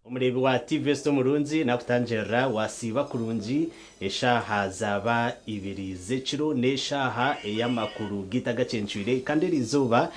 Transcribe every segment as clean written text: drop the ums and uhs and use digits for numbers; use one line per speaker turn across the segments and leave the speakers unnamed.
Omureebi wa TV Esther Omurungi nakutangirira wasiiba kurungi eshaaha zaaba ibiri z'ekiro n'eshaaha ey'amakuru gaitu agacencwire kandi eriizooba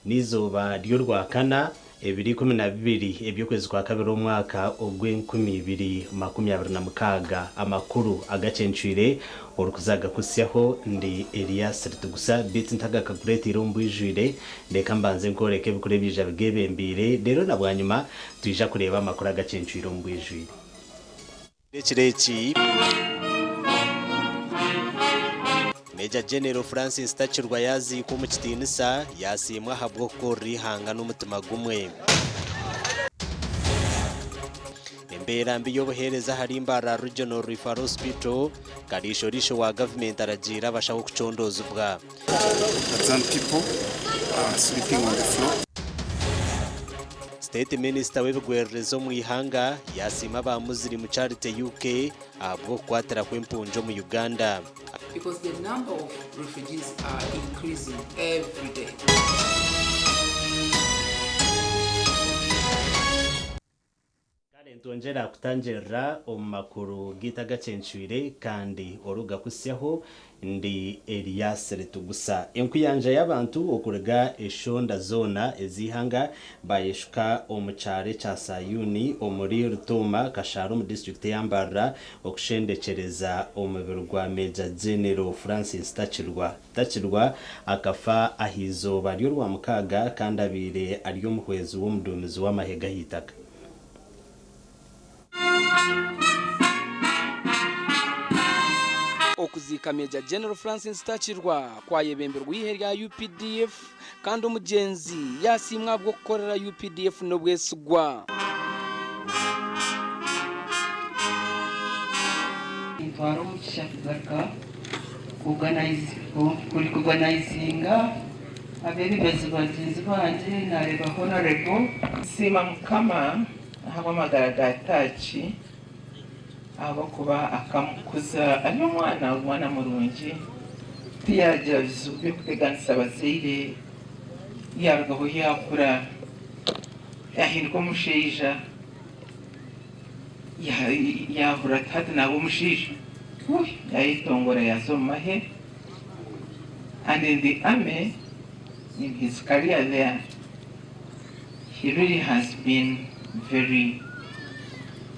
n'eizooba ry'orwakana ebiro 12 eby'okwezi kwa kabiri omwaka ogw'enkumi ibiri makumi abiri na mukaaga. Amakuru agacencwire orikuza kugakuhitsyaho ndi Elias Ritugusa beitu ntagakakureeteire omu bwijwire reka mbanze nkworeke ebikuru ebiija bigeebembeire reero na bwanyima twija kureeba amakuru agacencwire omu bwijwire. Ekiro eki, Major General Francis Takirwa yaaziikwa omu kitiinisa, yaasiimwa ahabw'okukorera eihanga n'omutima gumwe. Embeera mbi y'obuheereza ahari Mbarara Regional Referral Hospital, Kariisho-riisho wa gavumenti aragiire abashaho kucondoozibwa. State Minister w'ebigwererezi omu ihanga yasiima aba Muslim Charity UK ahabw'okukwatiraho empungi omu Uganda.
Because the number of refugees are increasing every day.
Kare nitwongyera kutangirira omu makuru gaitu agacencwire kandi orikugakuhitsyaho ndi Elias Ritugusa. Enkuyanja y'abantu okuruga eshonda zoona ez'eihanga bayeshuka omu kyaro ekya Sayuni omuri Rutooma, Kashaaro omu disiturikiti eya Mbarara okushendekyereza omubiri gwa Major General Francis Takirwa. Takirwa akafa ah'eizooba ry'Orwamukaaga kandi abaire ari omuhwezi w'omuduumizi w'amahe g'aheitaka.
Okuziika Major General Francis Takirwa kwayebemberwa eihe rya updf kandi omugyenzi yasiimwa ahabw'okukorera updf n'obwesigwa.
Nintwara omugisha kugaruka kuorganizinga abeebembezi bagyenzi bangye naareeba Honourable.
Nsiima Mukama ahabw'amagara ga Taaki ahabw'okuba akamukuza ari omwana omwana murungi, tiyaagira bizibu by'okuteganisa abazaire, yaarugaho yaakura yaahinduka omushaija, yaahurira ati hati naaba omushaija, yaayetongora yaaza omu mahe and in the army in his career there he really has been very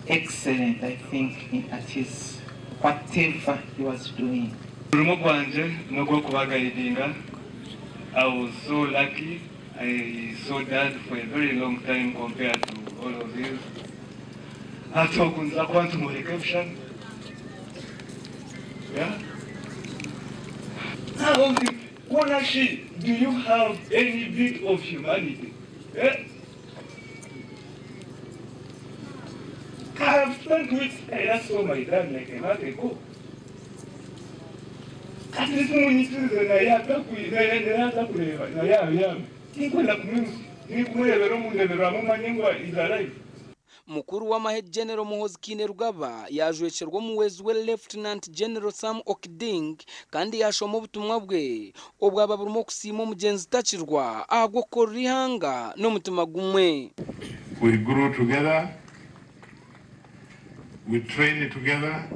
excellent I think in at his whatever he was doing.
Omurimo gwangye n'ogw'okubagayidinga, I was so lucky, I saw dad for a very long time compared to all of you. Hati ogu nza kuba ntumworeka ebishushani. Yeah. Kwonka shi do you have any bit of humanity? Eh? I have spent weeks, I last saw my dad like a month ago. At least munyikirize naye atakureeba naye abyame. Tinkwenda kumureebera omu ndeberwamu manye ngu is alive.
Mukuru w'amahe General Muhoozi Kainerugaba yaajwekyerwa omuhwezi we Lieutenant General Sam Okiding kandi yaashoma obutumwa bwe obwaba burimu okusiima omugyenzi Takirwa ahabw'okukorera eihanga n'omutima gumwe.
We grew together, we trained together,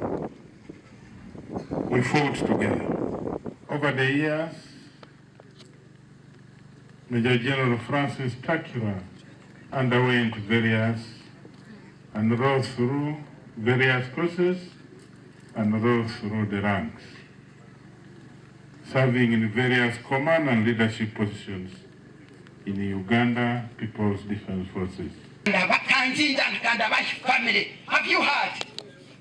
we fought together. Over the years, Major General Francis Takirwa underwent various and rose through various courses and rose through the ranks, serving in various command and leadership positions in the Uganda People's Defense Forces.
Kanzinda and Kandabashi family, have you heard?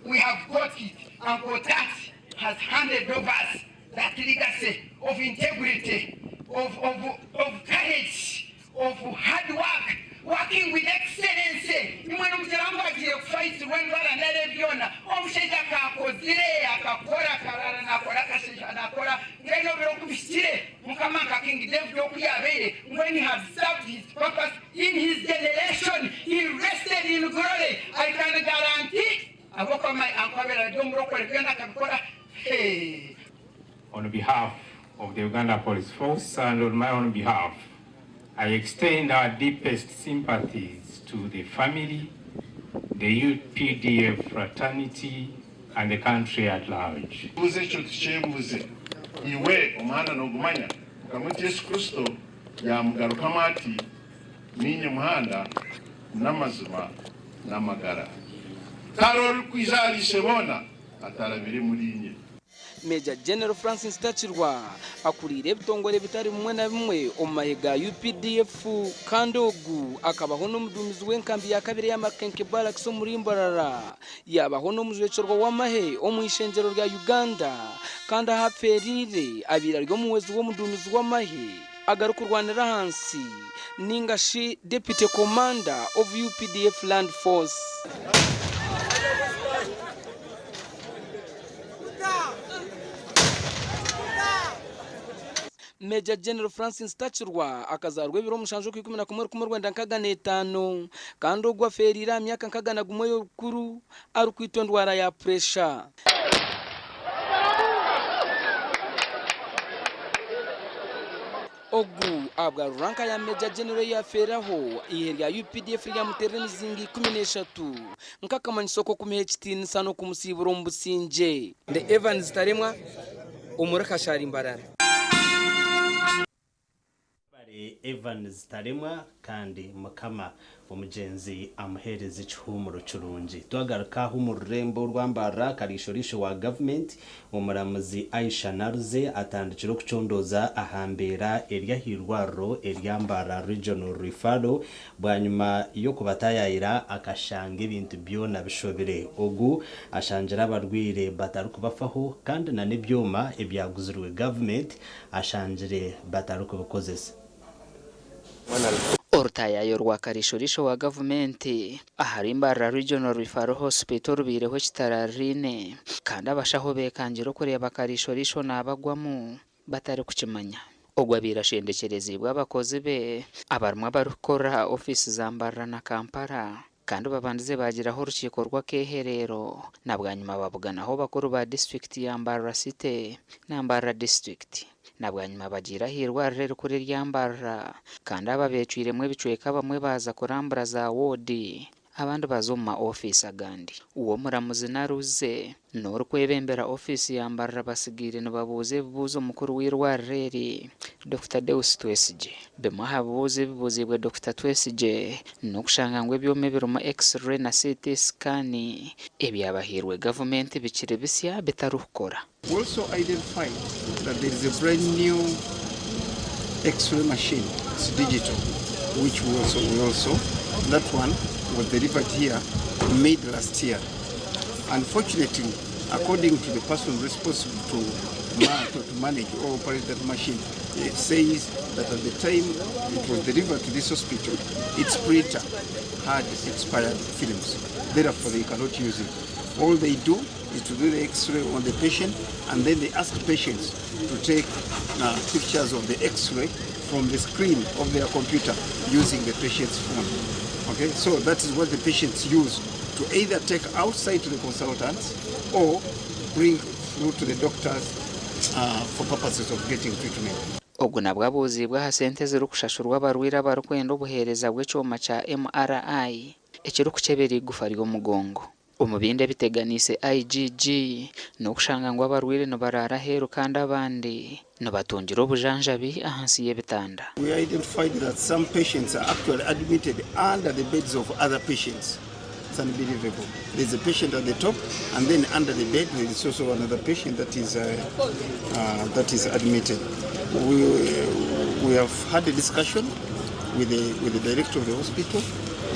We have got it. Uncle Tati. has handed over us that legacy of integrity, of, of, of courage, of hard work, working with excellence. Imwe nomugira ngu agiire kufaisirwa endwara nari ebyona, omushaija akaakozire, akakora, akarara nakora, akasheesha nakora, mbwenu obiro ku bihikire, Mukama nka King David oku yabaire, mbwenu he had served his purpose in his generation, he rested in glory, I can guarantee ahabw'okuba my uncle abaire ari omurokore byona akabikora, hee.
On behalf of the Uganda Police Force and on my own behalf, I extend our deepest sympathies to the family, the UPDF fraternity and the country at large.
Ekibuuzo ekyo tukyebuuze, Iwe omuhanda noogumanya? Mukama waitu Yesu Kristo yaamugarukamu ati, Niinye muhanda, n'amazima, n'amagara. Tihariho orikwija ahari Isheboona atarabire muriinye.
Major General Francis Takirwa akuriire ebitongore bitari bimwe na bimwe omu mahe ga UPDF kandi ogu akabaho n'omuduumizi w'enkambi ya kabiri eya Makenke Barracks omuri Mbarara yaabaho n'omujwekyerwa w'amahe omu ishengyero rya Uganda kandi ahu afeereire abaire ari omuhwezi w'omuduumizi w'amahe agarikurwanira ahansi ninga shi Deputy Commander of UPDF Land Force. Major General Francis Takirwa akazaarwa ebiro mushanju okwikumi na kumwe 1965 kandi ogu afeereire aha myaka nkagana gumwe y'obukuru arikwitwa endwara ya puresha. Ogu ahabwa ranka ya Major General ei yafeeraho, eihe rya UPDF ryamuteerera emizinga 13 nk'akamanyiso k'okumuha ekitiinisa n'okumusiibura omu busingye. Ndi Evans Taremwa omuri Kashari Mbarara.
Webare Evans Taremwa kandi Mukama omugyenzi amuhereze ekihuumuro kirungi. Twagaruka aha omu rurembo orwa Mbarara, Kariisho-riisho wa gavumenti, Omuramuzi Aisha Naruze atandikire okucondooza aha mbeera eri ah'eirwariro erya Mbarara Regional Referral bwanyima y'okubataayaayira akashanga ebintu byona bishobire. Ogu ashangire abarwaire batarikubafaho kandi na n'ebyoma ebyaguzirwe gavumenti ashangire batarikubikozesa.
Orutaayaayo rwa kariisho-riisho wa gavumenti ahari Mbarara Regional Referral Hospital rubaireho ekitarariraine kandi abashaho beekangire okureeba kariisho-riisho naabagwamu batarikukimanya. Ogwo abaire ashendekyereziibwe abakozi be abarimu abarikukorera aha ofiisi za Mbarara na Kampala kandi babandize baagiraho orukiiko rw'akeehereero na bwanyima babuganaho bakuru ba disiturikiti ya Mbarara City na Mbarara Disiturikiti na bwanyima bagiire ah'eirwariro erikuru erya Mbarara kandi aba beecwiremu ebicweka abamwe baaza kurambura za woodi abandi baza omu ma ofiisi agandi. We omuramuzi Naruze n'orikwebembera ofiisi ya Mbarara basigaire nibabuuza ebibuuzo mukuru w'eirwariro eri, Dokita Deus Twesigye. Bimwe aha bibuuzo ebibuuziibwe Dokita Twesigye n'okushanga ngu ebyoma ebirimu X-ray na CT scan ebyabahairwe gavumenti bikiri bisya bitarikukora.
We also identified that there is a brand new x-ray machine, it's digital, which we also, we also, that one was delivered here mid last year. Unfortunately, according to the person responsible to, to, to manage or operate that machine, it says that at the time it was delivered to this hospital, its printer had expired films. Therefore, they cannot use it. All they do is to do the x-ray on the patient and then they ask patients to take pictures of the x-ray from the screen of their computer using the patient's phone. Okay, so that is what the patients use to either take outside to the consultants or bring through to the doctors for purposes of getting treatment.
Ogu nabwo abuuziibwe aha sente ezirikushashurwa abarwaire abarikwenda obuheereza bw'ekyoma kya MRI ekirikukyebera eigufa ry'omugongo. Omu bindi ebiteganiise IGG n'okushanga ngu abarwaire nibaraara aheeru kandi abandi nibatungira obujanjabi ahansi y'ebitanda.
We identified that some patients are actually admitted under the beds of other patients. It's unbelievable. There's a patient at the top and then under the bed there is also another patient that is, that is admitted. We, we have had a discussion with the, with the director of the hospital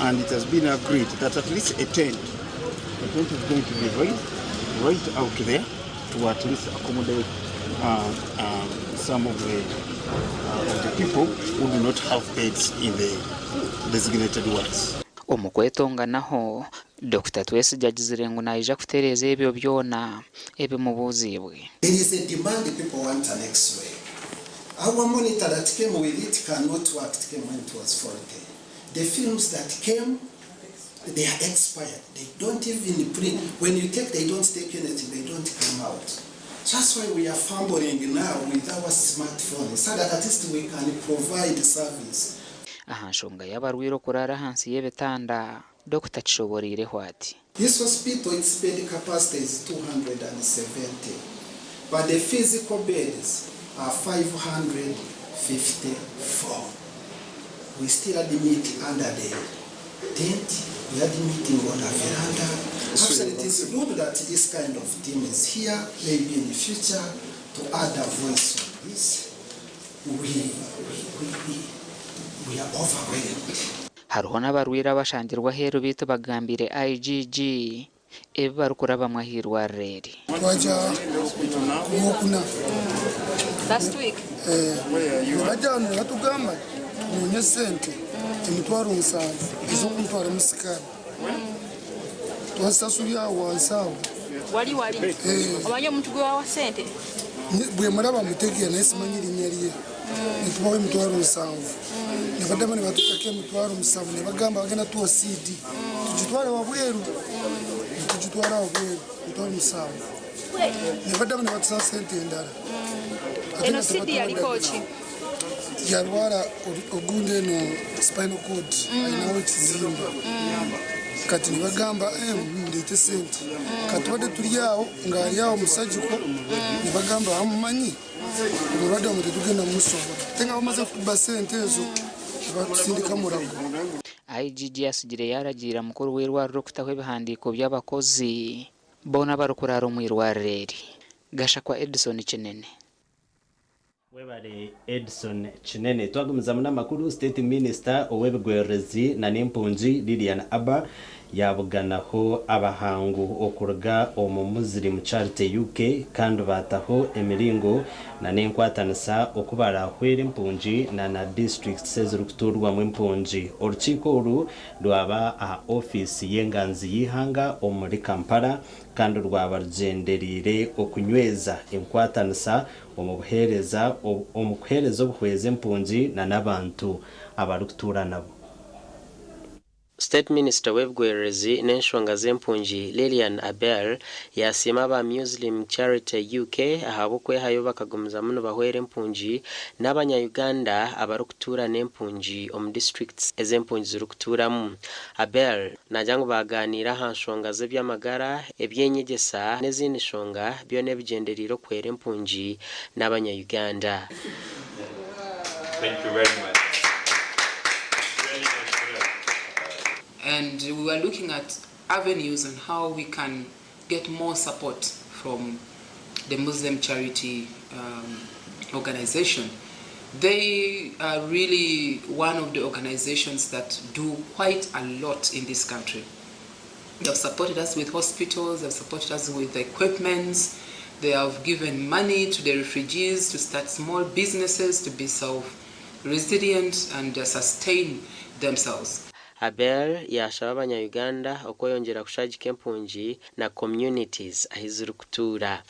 and it has been agreed that at least a tent, a tent is going to be raised right out there. to at least accommodate some of the, of the people who do not have beds in the designated wards.
Omu kwetonganaho, Dokita Twesigye agizire ngu naija kutereeza ebyo byona ebimubuuziibwe.
There is a demand people want an x-ray. Our monitor that came with it cannot work, it came when it was faulty. The films that came, they are expired. They don't even print. When you take, they don't take anything, they don't come out. So that's why we are fumbling now with our smartphone, so that at least we can provide service.
Aha nshonga y'abarwaire okuraara ahansi y'ebitanda, Dokita akishoboreireho ati.
This hospital, its bed capacity is 270, but the physical beds are 554. We still admit under the tent, we admitting on a veranda. Actually, it is good that this kind of team is here, maybe in the future, to add a voice on this. We are overwhelmed.
Hariho n'abarwaire abashangirwe aheeru beitu bagambiire IGG ebi barikurabamu ah'eirwariro eri.
Twajya ku Rwokuna.
Last week.
Nibajya hanu nibatugamba tunoonye sente 700,000 ez'okuntwaramu scan. Twazisasura aho wansi aho.
Wali wali.
Eh.
Omanyi omuntu gwe wawa sente?
Bwe muraba mutegeera naye simanyi linnya lye. Nitubawa 700,000. Nibaddamu nibatutako 70,000 nibagamba bagenda tuwa CD. Tugitware wabweru. Nitugitwara wabweru 70,000. Nibaddamu nibatusaba sente endala. Ate
Eno
nga
CD yaliko ki?
Yarwara ogundi eno spinal cord alinawo ekizimba. Kati nibagamba ndeete sente. Kati tubadde turi aho ng'ari aho musajiko nibagamba amumanyi omulwadde wamwe tetugenda mumusobola ate nga bamaze kutuba sente ezo nibatusindika Mulago.
IGG atsigire yaaragiira mukuru w'eirwariro okutaho ebihandiiko by'abakozi boona abarikuraara omu irwariro eri. Gashakwa Edson Kinene.
Webare Edson Kinene. Twagumizamu n'amakuru, State Minister ow'ebigwererezi na n'empungi Lilian Abba yabuganaho abahangu okuruga omu Muslim Charity UK kandi bataho emiringo na n'enkwatanisa oku barahwera empungi na na districts ezirikuturwamu empungi. Orukiiko oru rwaba aha ofiisi y'enganzi y'eihanga omuri Kampala kandi rwaba rugyendereire okunyweza enkwatanisa omu buheereza omu kuheereza obuhwezi empungi na n'abantu abarikutuura nabo.
State Minister w'ebigwererezi n'enshonga z'empungi Lilian Abel yasiima aba Muslim Charity UK ahabw'okwehayo bakagumizamu nibahwera empungi n'abanya-Uganda abarikutuura n'empungi omu districts ez'empungi zirikutuuramu. Abel naagira ngu baagaaniira aha nshonga z'eby'amagara, eby'enyegyesa n'ezindi nshonga byona ebigyendereire okuhwera empungi n'abanya-Uganda.
Thank you very much.
And we were looking at avenues on how we can get more support from the Muslim Charity organization. They are really one of the organizations that do quite a lot in this country. They have supported us with hospitals, they have supported us with equipment, they have given money to the refugees to start small businesses, to be self-resilient and sustain themselves.
Abel yashaba abanya-Uganda okweyongyera kushagika empungi na communities ahu zirikutuura.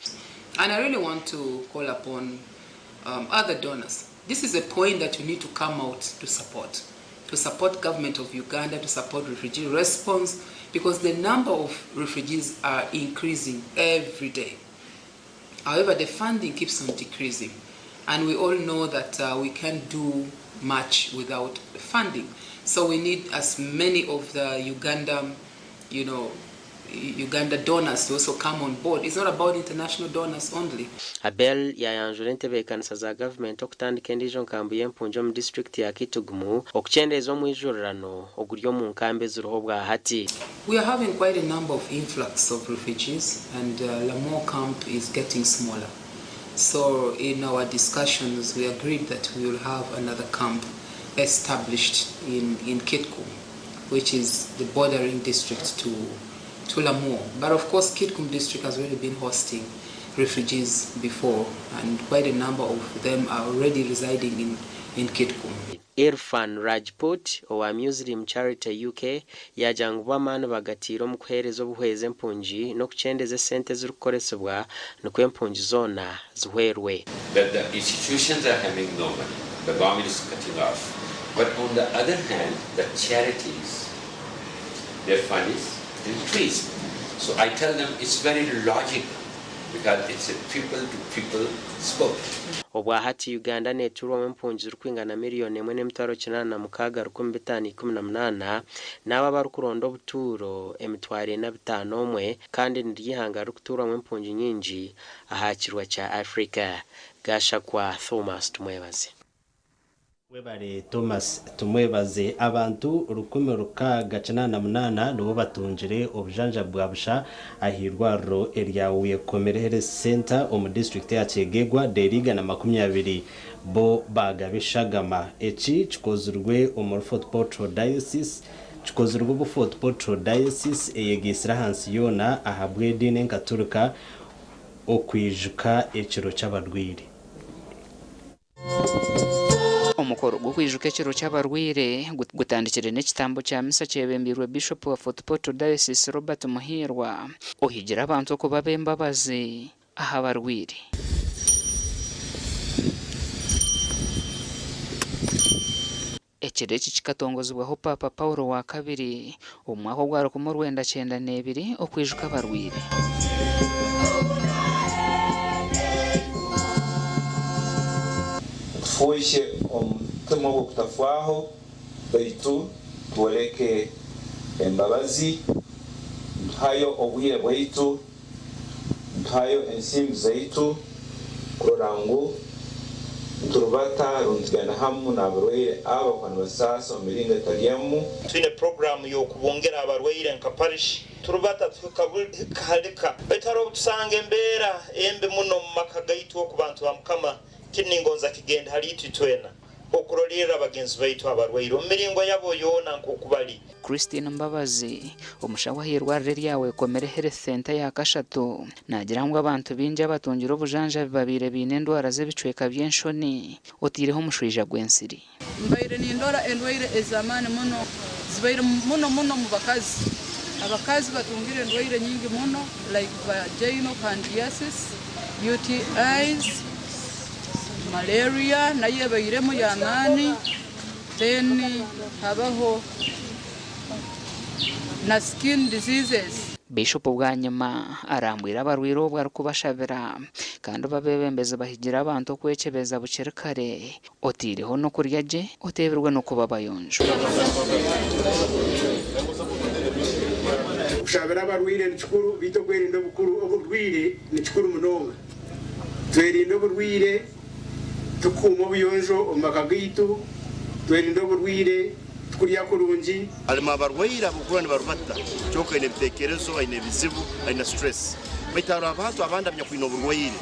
And I really want to call upon other donors. This is a point that you need to come out to support. To support government of Uganda, to support refugee response, because the number of refugees are increasing every day. However, the funding keeps on decreasing. And we all know that we can't do much without funding. So we need as many of the Uganda donors to also come on board. It's not about international donors only.
Abel yayanjura entebeekanisa za gavumenti okutandika endiijo nkambi y'empungi omu disitulikiti ya Kitgum okukyendeeza omwijurirano oguri omu nkambi eziriho obwahati.
We are having quite a number of influx of refugees, and Lamwo camp is getting smaller. So in our discussions, we agreed that we will have another camp established in Kitgum, which is the bordering district to Lamwo. But of course, Kitgum district has already been hosting
refugees before, and quite a number of them are already residing in Kitgum.
Irfan Rajput owa Muslim Charity UK yaagira ngu bo amaani bagataire omu kuheereza obuhwezi empungi n'okukyendeza esente ezirikukoresibwa nikwo empungi zoona zihwerwe.
That the institutions are having no money, the government is cutting off. But on the other hand, the charities, their fund is increased. So I tell them it's very logical because it's a people to people sport.
Obwahati Uganda netuurwamu empungi zirikwingana miriyoni emwe n'emitwaro 806,518 n'abo abarikuronda obutuuro 4,501 kandi niryo ihanga ririkutuurwamu empungi nyingi aha kirwa kya Africa. Gashakwa Thomas Tumwebaze.
Webare Thomas Tumwebaze. Abantu 688 nibo batungire obujanjabi bwa busha ah'irwariro erya Wekomere Health Center omu disitulikiti ya Kyegegwa reero 120 bo baagaba eshagama. Eki kikozirwe omuri Fort Portal Diocese kikozirwe obu Fort Portal Diocese eyegaitsire ahansi yoona ahabw'ediini enkaturika okwijuka ekiro ky'abarwaire.
Omukoro gw'okwijuka ekiro ky'abarwaire gutandikire n'ekitambo kya misa kyebembeirwe Bishop wa Fort Portal Diocese Robert Muhiirwa ohigire abantu okuba ab'embabazi aha barwaire. Ekiro eki kikatongozibwaho Paapa Paulo wa kabiri omu mwaka ogwa 1992 okwijuka abarwaire.
Tufuuhye omutima ogw'okutafaaho, baitu twoleke embabazi, nituhayo obwire bwaitu, nituhayo ensimbi zaitu kurora ngu niturubata rundi nitugenda hamu n'abarwaire abo abakuba nibasaasa omu miringo etali emu.
Twine puroguraamu y'okubungira abarwaire nka parish, turubata tuhika hali ka. Baitu haroho obutusanga embeera embi muno omu maka gaitu oku bantu ba Mukama. Kinu ningonza kigende hali itwe itwena okurolerra bagenzi baitu abarwaire omu miringo yabo yoona nk'oku bali.
Christine Mbabazi, omushaho ah'eirwariro erya Wekomere Health Centre eya kashatu, naagira ngu abantu baingi abatungire obujanjabi babaire baine endwara z'ebicweka by'enshoni otaireho omushwija gw'ensiri.
Mbaire nindora endwaire ez'amaani muno zibaire muno muno omu bakazi. Abakazi batungire endwaire nyingi muno like vaginal candidiasis, UTIs, malaria nayo ebairemu y'amaani then habaho na skin diseases.
Bishop bwanyima arambwire abarwaire obwo arikubashabira kandi abebembezi bahigire abantu okwekyebeza bukiri kare otaireho n'okurya gye oteebirwe n'okuba abayonjo.
Kushabira abarwaire ni kikuru beitu okwerinda obukuru oburwaire ni kikuru munonga. Twerinde oburwaire tukukuuma obuyonjo omu maka gaitu, twerinde oburwaire tukurya kurungi.
Harimu abarwaire abarikuba nibarubata kyonka aine ebitekerezo, aine ebizibu, aine stress. Baitu hariho abantu abandi abanyakwine oburwaire,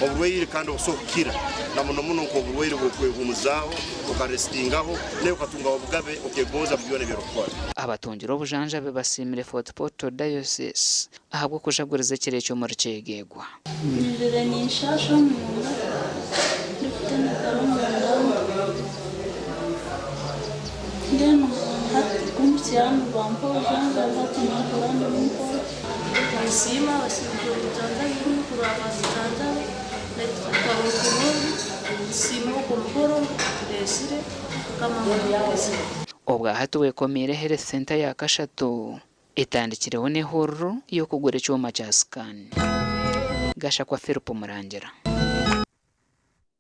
oburwaire kandi obusobora kukira na muno muno nk'oburwaire bw'okwehumuzaaho, okarestingaho, naiwe okatungaho obugabe okegonza mu byona ebi orukukora.
Abatungire obujanjabi basiimire Fort Portal Diocese ahabw'okujaguriza ekiro eki omuri Kyegegwa.
Mpurire ninshaasha omunda, ndikutenetara omunda, mbwenu hati ku mpikire hanu nibampa obujanjabi hati nahurira ndi mpora.
Ninsiima abashaija obujanjabi bunu kurora baatujanjaba naitwe tukaba kurungi, nitusiima ogwo mukoro ogu batureesire Mukama amuheereze.
Obwahati Wekomiire Health Centre ya kashatu etandikireho n'ehururu y'okugura ekyoma kya scan. Gashakwa Philip Murangira.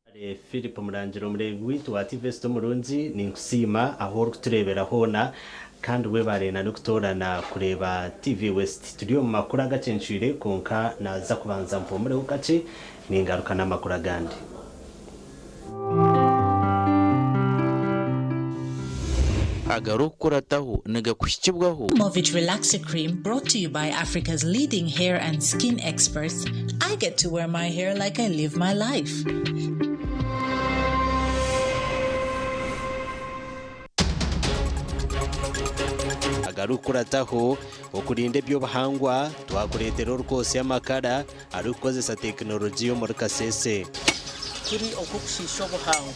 Kare Philip Murangira omureebi waitu wa TV Esita omurungi ninkusiima ahu orikutureebera hoona kandi webare na n'okutoorana kureeba TV West. Turi omu makuru agacencwire kwonka naaza kubanza mpumureho kakye ningaruka n'amakuru agandi.
Agarikukurataho nigakuhikibwaho.
Movit Relaxer Cream brought to you by Africa's leading hair and skin experts, I get to wear my hair like I live my life.
Agarikukurataho, okurinda eby'obuhangwa, twakureetera orikwotsya amakara arikukozesa tekinologiya omuri Kasese.
Kuri okw'okushiisha obuhangwa.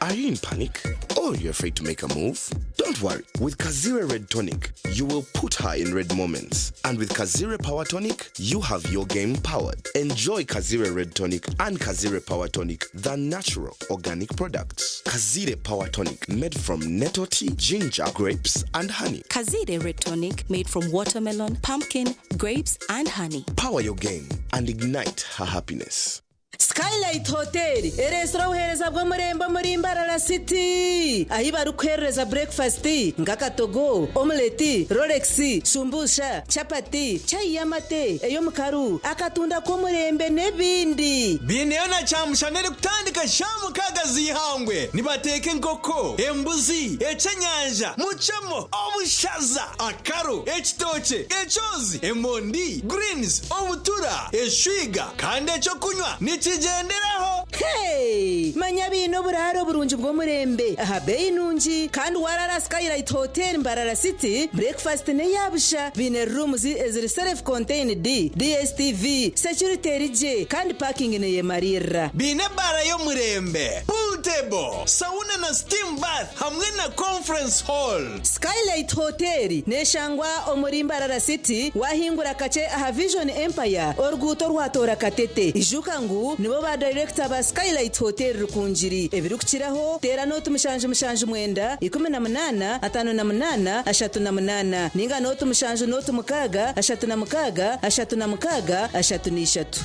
Are you in panic or you're afraid to make a move? Don't worry. With Kazire Red Tonic, you will put her in red moments. And with Kazire Power Tonic, you have your game powered. Enjoy Kazire Red Tonic and Kazire Power Tonic, the natural organic products. Kazire Power Tonic, made from nettle tea, ginger, grapes, and honey.
Kazire Red Tonic made from watermelon, pumpkin, grapes, and honey.
Power your game and ignite her happiness.
Skylight Hotel ereetsire obuheereza bw'omurembe omuri Mbarara City ahi barikuheerereza breakfast nk'akatogo, omelette, rolex, shumbusha, chapati, chai y'amate, ey'omukaru, akatunda k'omurembe n'ebindi.
Biineyo na kyamushana erikutandika shaaha mukaaga z'eihangwe. Nibateeka enkoko, embuzi, ekyenyanja, mucemo, obushaza, akaru, ekitookye, ekyozi, emondi, greens, obutura, eshwiga kandi ekyokunywa nikigyenderaho.
Hey! Manya biine oburaaro burungi bw'omurembe aha beeyi nungi kandi waraara Skylight Hotel Mbarara City, breakfast n'eya busha. Biine rooms eziri self contained, DSTV, security eri gye kandi parking neyemariirira.
Biine ebaara y'omurembe, pool table, sauna na steam bath hamwe na conference hall.
Skylight Hotel neshangwa omuri Mbarara City wahingura kakye aha Vision Empire oruguuto orwatoora Katete. Ijuka ngu nibo ba dayirekita ba Skylight Hotel Rukungiri. Ebirikukiraho teera nooti 779 18 58 38 ninga nooti 7 nooti 6 36 36 33.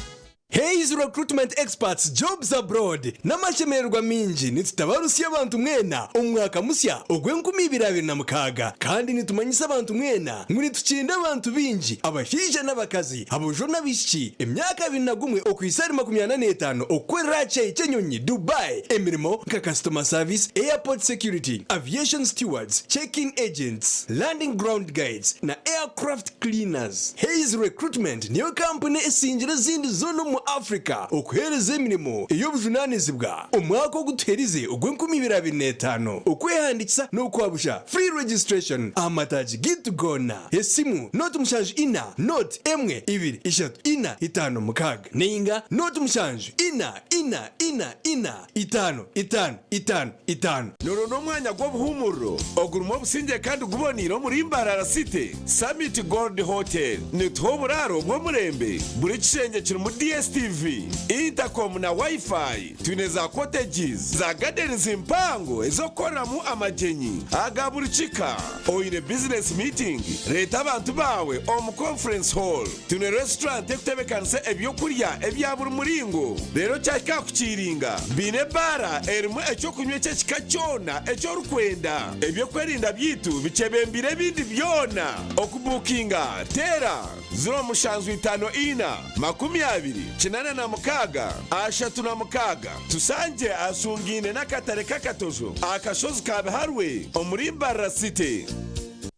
Hays Recruitment Experts Jobs Abroad N'amashemererwa maingi nitutabarutsya abantu mwena omu mwaka musya ogw'enkumi ibiri abiri na mukaaga kandi nitumanyisa abantu mwena ngu nitukinda abantu baingi abashaija n'abakazi, aboojo n'abaishiki emyaka 21 okuhitsya ahari 45 okukorera aha kishaayi ky'enyonyi Dubai emirimo nka Customer Service, Airport Security, Aviation Stewards, Check-in Agents, Landing Ground Guides na Aircraft Cleaners. Hays Recruitment niyo kampuni esingire ezindi zoona omu Africa okuheereza emirimo ey'obujunaanizibwa omwaka ogu tuherize ogw'enkumi ibiri abiri n'etaano. Okwehandiikisa n'okwabusha, free registration, aha mataagi gaitu goona. Esimu, 074 0 1 2 3 4 5 6 nainga 0 7 4 4 4 4 5 5 5 5.
Noronda omwanya gw'obuhuumuriro ogurimu obusingye kandi guboneire omuri Mbarara City? Summit Gold Hotel netuha oburaaro bw'omurembe. Buri kishengye kirimu DSTV, intercom na Wi-Fi. Twine za cottages, za gardens mpango ez'okukoreramu amagyenyi aga buri kika. Oine business meeting? Reeta abantu baawe omu conference hall. Twine restaurant ekutebekanisa ebyokurya ebya buri muringo reero kyahika aha kukiiringa baine ebaara erimu ekyokunywa eky'ekika kyona eki orikwenda. Ebyokwerinda byaitu bikyebembeire ebindi byona. Okubuukinga teera 0754 20 86 36. Tushangye ahashungaine n'akatare k'akatojo aha kashozi ka Biharwe omuri Mbarara City.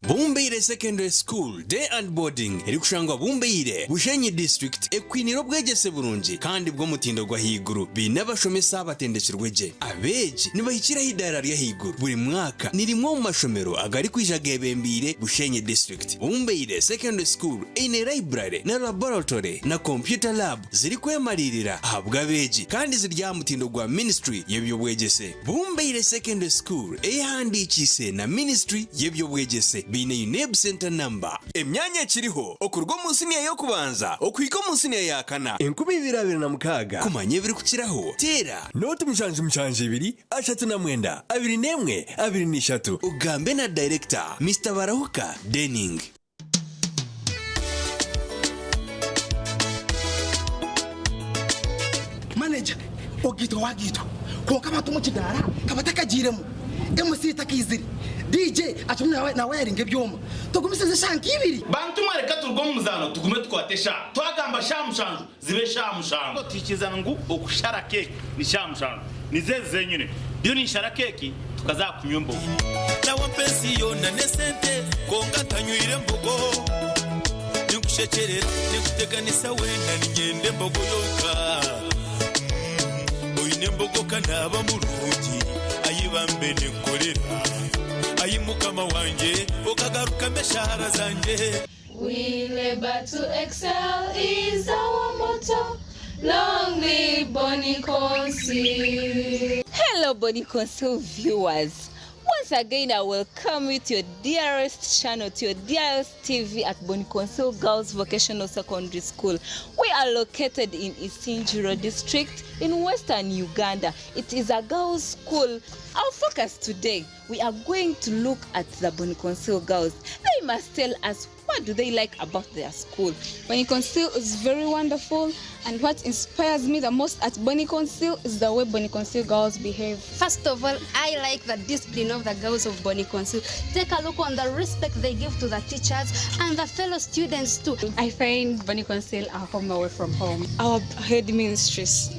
Bumbeire Secondary School Day and Boarding erikushangwa Bumbeire, Bushenyi District ekwiniire obwegyese burungi kandi bw'omutindo gw'ahaiguru. Baine abashomesa abatendekirwe gye. Abeegi nibahikira aha idaara ry'ahaiguru buri mwaka. Ni rimwe omu mashomero agarikwija geebembeire Bushenyi District. Bumbeire Secondary School eine library na laboratory na computer lab zirikwemariirira ahabw'abeegi kandi ziri aha mutindo gwa Ministry y'eby'obwegyese. Bumbeire Secondary School eyehandiikiise na Ministry y'eby'obwegyese baine UNEB Centre Number. Emyanya ekiriho okuruga omu siniya y'okubanza okuhika omu siniya ya kana. 2026. Kumanya ebirikukiraho, teera. Nooti 7 7 39 21 23 ogambe na Director, Mister Barahuka Denning.
Manager, Ogaitwa wagaitwa kwonka abantu omu kidaara kabatakagiiremu, MC takaizire, DJ akirimu nawayaringa ebyoma, tugumisirize eshaaha nka ibiri.
Bantu mwe reka turuge omu muzaano tugume tukwate eshaaha. Twagamba shaaha mushanju zibe eshaaha mushanju. Twikirizana ngu okushara keeki ni shaaha mushanju. Nizo ezi zenyine. Ndiyo ninshara keeki tukaza aha kunywa embogo.
Nawe mpa ensi yoona n'esente kwonka ntanywire embogo. Ninkushekyerera, ninkuteganisa weena niinyenda embogo yonka. Oine embogo ka naaba murungi, ai bambe ninkukorera. Ai Mukama wangye, okagarukamu eshaara zangye.
We labour to excel is our motto, Long live Bonny Council.
Hello Bonny Council viewers. Once again, I welcome you to your dearest channel, to your dearest TV at Bonny Council Girls Vocational Secondary School. We are located in Isingiro District in Western Uganda. It is a girls' school. Our focus today, we are going to look at the Bonny Council girls. They must tell us what do they like about their school.
Bonny Council is very wonderful, and what inspires me the most at Bonny Council is the way Bonny Council girls behave.
First of all, I like the discipline of the girls of Bonny Council. Take a look on the respect they give to the teachers and the fellow students too.
I find Bonny Council a home away from home. Our head mistress,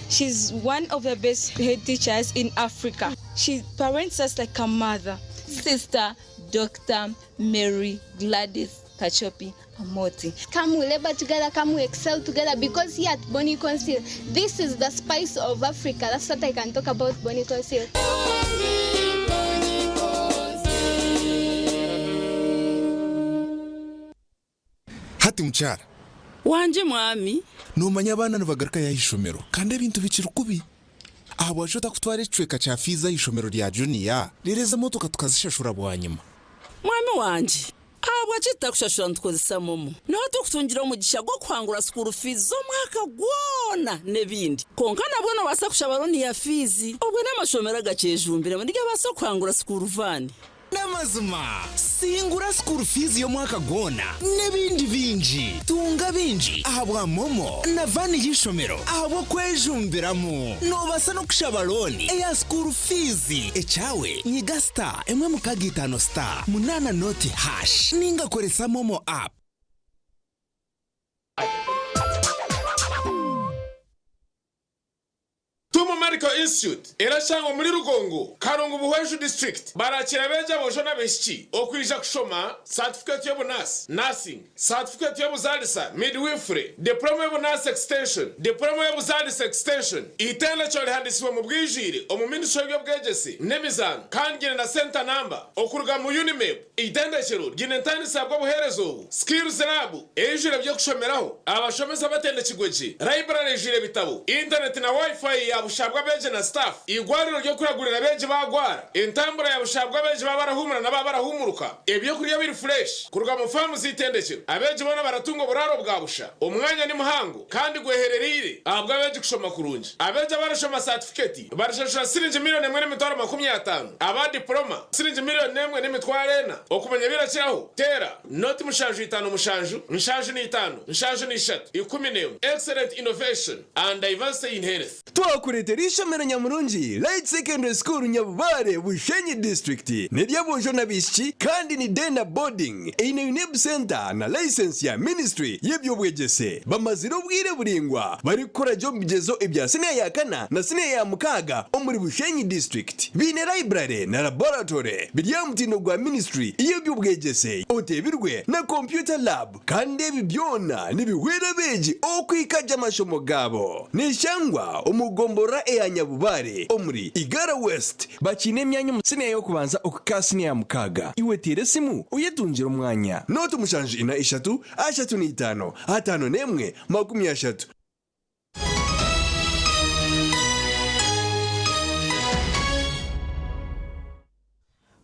she's one of the best head teachers in Africa. She parents us like a mother.
Sister Dr. Mary Gladys Kachopi Amoti.
Come we labor together, come we excel together, because here at Bonny Council, this is the spice of Africa. That's what I can talk about Bonny Council.
Hati mukyara.
Wangye mwami.
Noomanya abaana nibagarukayo aha ishomero kandi ebintu bikiri kubi. Ahabwaki otakutwara ekicweka kya fiizi aha ishomero rya juniya reero ezi emotoka tukazishashura bwanyima?
Mwami wangye, ahabwaki tutakushashura nitukozesa momo? Niho turikutungira omugisha gw'okuhangura sukuuru fiizi z'omwaka gwona n'ebindi. Kwonka nabwo noobaasa kushaba looni ya fiizi obwo n'amashomero agakyejumbiremu nigabaasa kuhangura sukuuru vaani.
N'amazima, singura school fees y'omwaka gwona n'ebindi bingi. Tunga bingi ahabwa MoMo na vaani y'eishomero ahabw'okwejumbiramu. Noobaasa n'okushaba looni eya school fees. Ekyawe, nyiga star emwe mukaga itaano star munaana noti hash ninga koresa MoMo app.
Tumu Medical Institute erashangwa omuri Rugongo, Karungu Buhweju District. Barakira abeegi aboojo n'abaishiki okwija kushoma satifikeeti y'obunaasi, Nursing, satifikeeti y'obuzaalisa, Midwifery, Diploma y'obunaasi Extension, Diploma y'obuzaalisa Extension. Eitendekero rihandiisibwe omu bwijwire omu Ministry y'eby'obwegyese n'emizaano kandi ryine na Centre Number okuruga mu UNIMEB. Eitendekero ryine entandisa ahabw'obuheereza obu, Skills Lab eijwire eby'okushomeraho, abashomesa batendekirwe gye, library eijwire ebitabo, intaneti na Wi-Fi ya busha ahabw'abeegi na staff, eigwariro ry'okuragurira abeegi baagwara, entambura ya busha ahabw'abeegi baaba barahuumura na baaba barahuumuruka, ebyokurya biri fureshi kuruga mu faamu z'eitendekero. Abeegi boona baratunga oburaaro bwa busha. Omwanya ni muhango kandi gweherereire ahabw'abeegi kushoma kurungi. Abeegi abarashoma saatifiketi barashashura siringi miriyoni emwe n'emitwaro 50, aba dipuloma siringi miriyoni emwe n'emitwaro ena. Okumanya ebirakiraho, teera noti 75 7 75 73 11. Excellent innovation and diversity in health.
Twakureetera eishomero nyamurungi Light Secondary School Nyabubare, Bushenyi District. N'ery'aboojo n'abaishiki kandi ni day na boarding. Eine UNEB Centre na license ya Ministry y'eby'obwegyese. Bamazire obwire buraingwa barikukora gye omu bigyezo ebya siniya ya kana na siniya ya mukaaga omuri Bushenyi District. Baine library na laboratory biri aha mutindo gwa Ministry y'eby'obwegyese oteebirwe na computer lab. Kandi ebi byona nibihwera abeegi okwika gye amashomo gaabo. Neshangwa omu gomborora eya Nyabubare omuri Igara West. Bakiine emyanya omu siniya y'okubanza okuhika aha siniya ya mukaaga. Iwe teera esimu oyetungire omwanya. Nooti 7 4 3 5 51 30.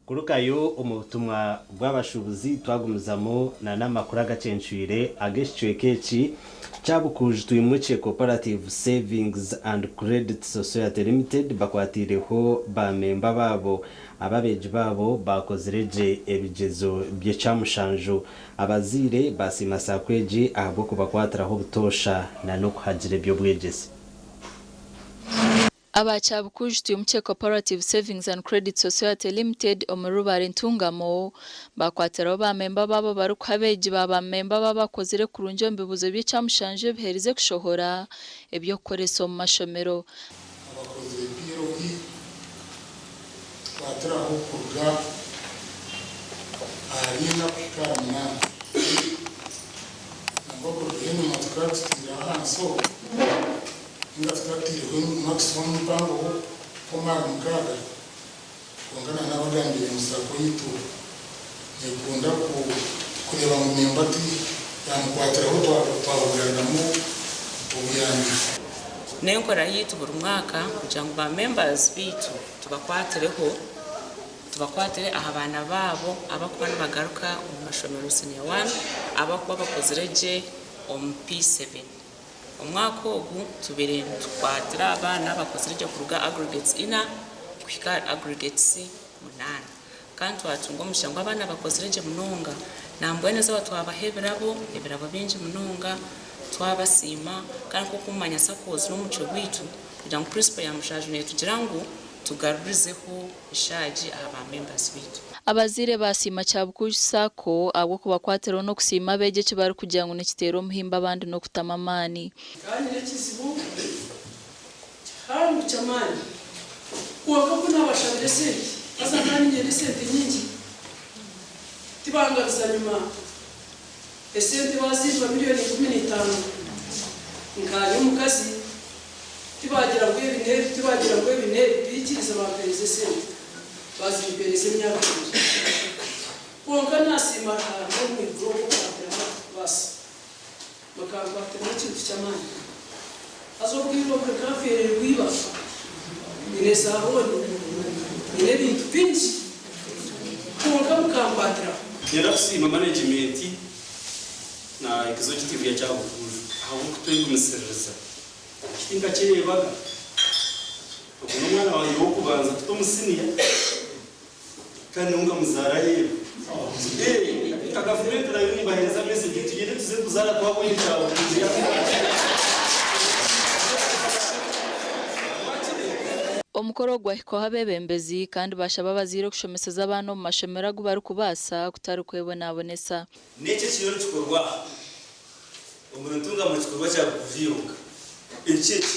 Kurugayo omu butumwa bw'abashuubuzi twagumizamu na n'amakuru agacencwire ag'ekicweka eki kya Bukuju Twimukye Cooperative Savings and Credit Society Limited bakwatiireho ba memba baabo aba abeegi baabo baakozire gye ebigyezo by'ekyamushanju. Abazaire baasiima SACCO egi ahabw'okubakwatiraho obutoosha na n'okuhagira eby'obwegyese.
Aba Kyabukuju Twimukye Cooperative Savings and Credit Society Limited omuri Rubare Ntungamo bakwatiraho ba memba baabo barikuha abeegi ba ba memba aba abakozire kurungi omu bibuuzo by'ekyamushanju ebiherize kushohora eby'okukoresa omu mashomero.
Abakozire PLE
kukwatiraho kuruga ahari ina kuhika aha munaana. Nangwa kuruga enyima tukaba tutaire ahansi okwo ninga tutataireho maximum mpango nk'omwaka mukaaga kwonka nanabagambire ngu SACCO yaitu nekunda kureeba ngu memba ti yamukwatiraho twabagaruramu obuyambi.
N'enkora yaitu buri mwaka kugira ngu ba members baitu tubakwatireho, tubakwatire aha baana baabo abakuba nibagaruka omu mashomero senior one abakuba bakozire gye omu P7. Omwaka ogu tubaire nitukwatira abaana abakozire gye kuruga aggregates ina kuhika ahari aggregates munaana. Kandi twatunga omugisha ngu abaana bakozire gye munonga. Nambwenu eizooba twabaha ebirabo, ebirabo bingi munonga, twabasiima. Kandi nk'oku mumanya SACCOs n'omucwe gwaitu kugira ngu principle ya mushanju netugira ngu tugarurizeho eshaagi aha ba members baitu.
Abazaire baasiima Kyabukuju Sacco ahabw'okubakwatiraho n'okusiima abeegi eki barikugira ngu nikiteera omuhimbo abandi n'okutamu amaani.
Nkaba nyine ekizibu kihango ky'amaani. Kwonka ku naabashabire esente, haza nkaba niinyenda esente nyingi, tibangaruza nyima. Esente baazimpa miliyooni 15. Nkanye omukazi, tibaagira ngu ebi n'ebi, tibaagira ngu ebi n'ebi, baikiriza bampeereza esente. Baazimpeereza emyaka ebiri. Kwonka naasiima Ruhanga ow'omu iguru ogw'okwatiraho arikutubaasa. Bakankwatiraho ekintu ky'amaani. Haza obwire obwo nkanfeererwa iba, nyine zaarooni, nyine ebintu bingi, kwonka mukankwatiraho.
Niinyenda kusiima manegimenti na executive ya Kyabukuuju ahabw'okutwegumisiririza. Eki tinkakyereebaga. Ogu n'omwana wangye w'okubanza kuta omu siniya. Kandi nyowe nkamuzaara aheeru. Nka gavumenti nayo nimbaheereza message tugyende tuze kuzaara twabwine Kyabukuuju.
Omukoro ogu gwahikwaho abeebembezi kandi baashaba abazaire okushomeseza abaana omu mashomero agu barikubaasa kutari kwebonabonesa.
N'eki ekiriyo nikikorwa aha omuri Ntungamo nikikorwa kya Bukuju yonka. Eki eki.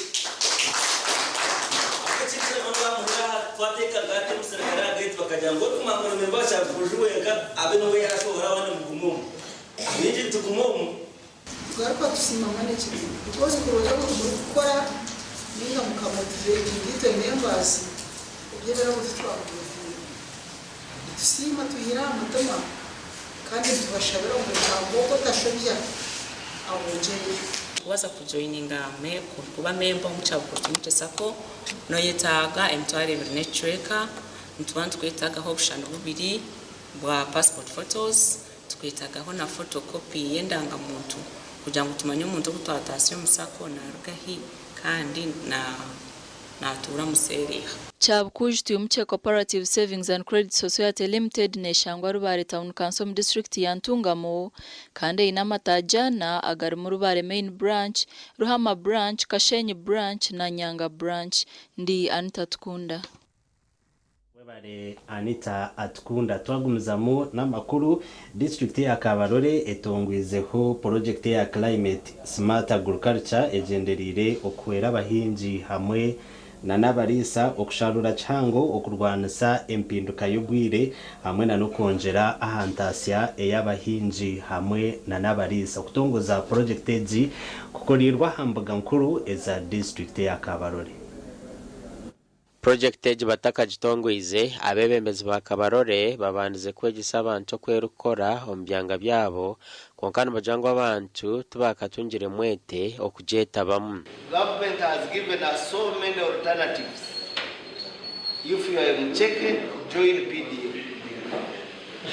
Ahabw'okuba ekindi kyona bamuhurira aha twateeka nka hati omusirikare aha geeti bakagira ngu orikumanya ngu nimba wa Kyabukuju wenka abe niwe yaashohora abandi mugume omu. Abaingi nituguma omu.
Tugaruka tusiima management because kurooza obu murikukora ninga mukamotivatinga itwe members eby'ebirabo titwakubifiirwe. Nitusiima twihire aha mutima kandi nitubashabira ngu Ruhanga ogwo otashobya abongyereyo.
Kubaasa kujoininga kuba memba omu Kyabukuru Twimukye Sacco, noyetaaga 20,000 n'ekicweka. Nituba nitukwetaagaho obushushani bubiri bwa passport photos, tukwetaagaho na photo copy y'endangamuntu kugira ngu tumanye omuntu ogu twataasya omu Sacco naaruga hi kandi na Naatuura Museeriha.
Kyabukuju Twimukye Cooperative Savings and Credit Society Limited neshangwa Rubare Town Council omu disiturikiti ya Ntungamo kandi eine amataagi ana agarimu Rubare Main Branch, Ruhama Branch, Kashenyi Branch na Nyanga Branch. Ndi Anita Tukunda.
Webare Anita Atukunda. Twagumizamu n'amakuru, disiturikiti ya Kabarole etongwizeho purojekiti eya Climate Smart Agriculture egyendereire okuhwera abahingi hamwe na n'abariisa okusharura kihango okurwanisa empinduka y'obwire hamwe na n'okwongyera aha ntaasya ey'abahingi hamwe na n'abariisa. Okutongoza purojekiti egi kukoreirwe aha mbuga nkuru eza disiturikiti eya Kabarole.
Purojekiti egi batakagitongoize, abeebembezi ba Kabarole babandize kwegyesa abantu oku erikukora omu byanga byabo kwonka nibagira ngu abantu tibakatungire mwete okugyetabamu.
Government has given us so many alternatives, if you are a Mucheke, join PDM,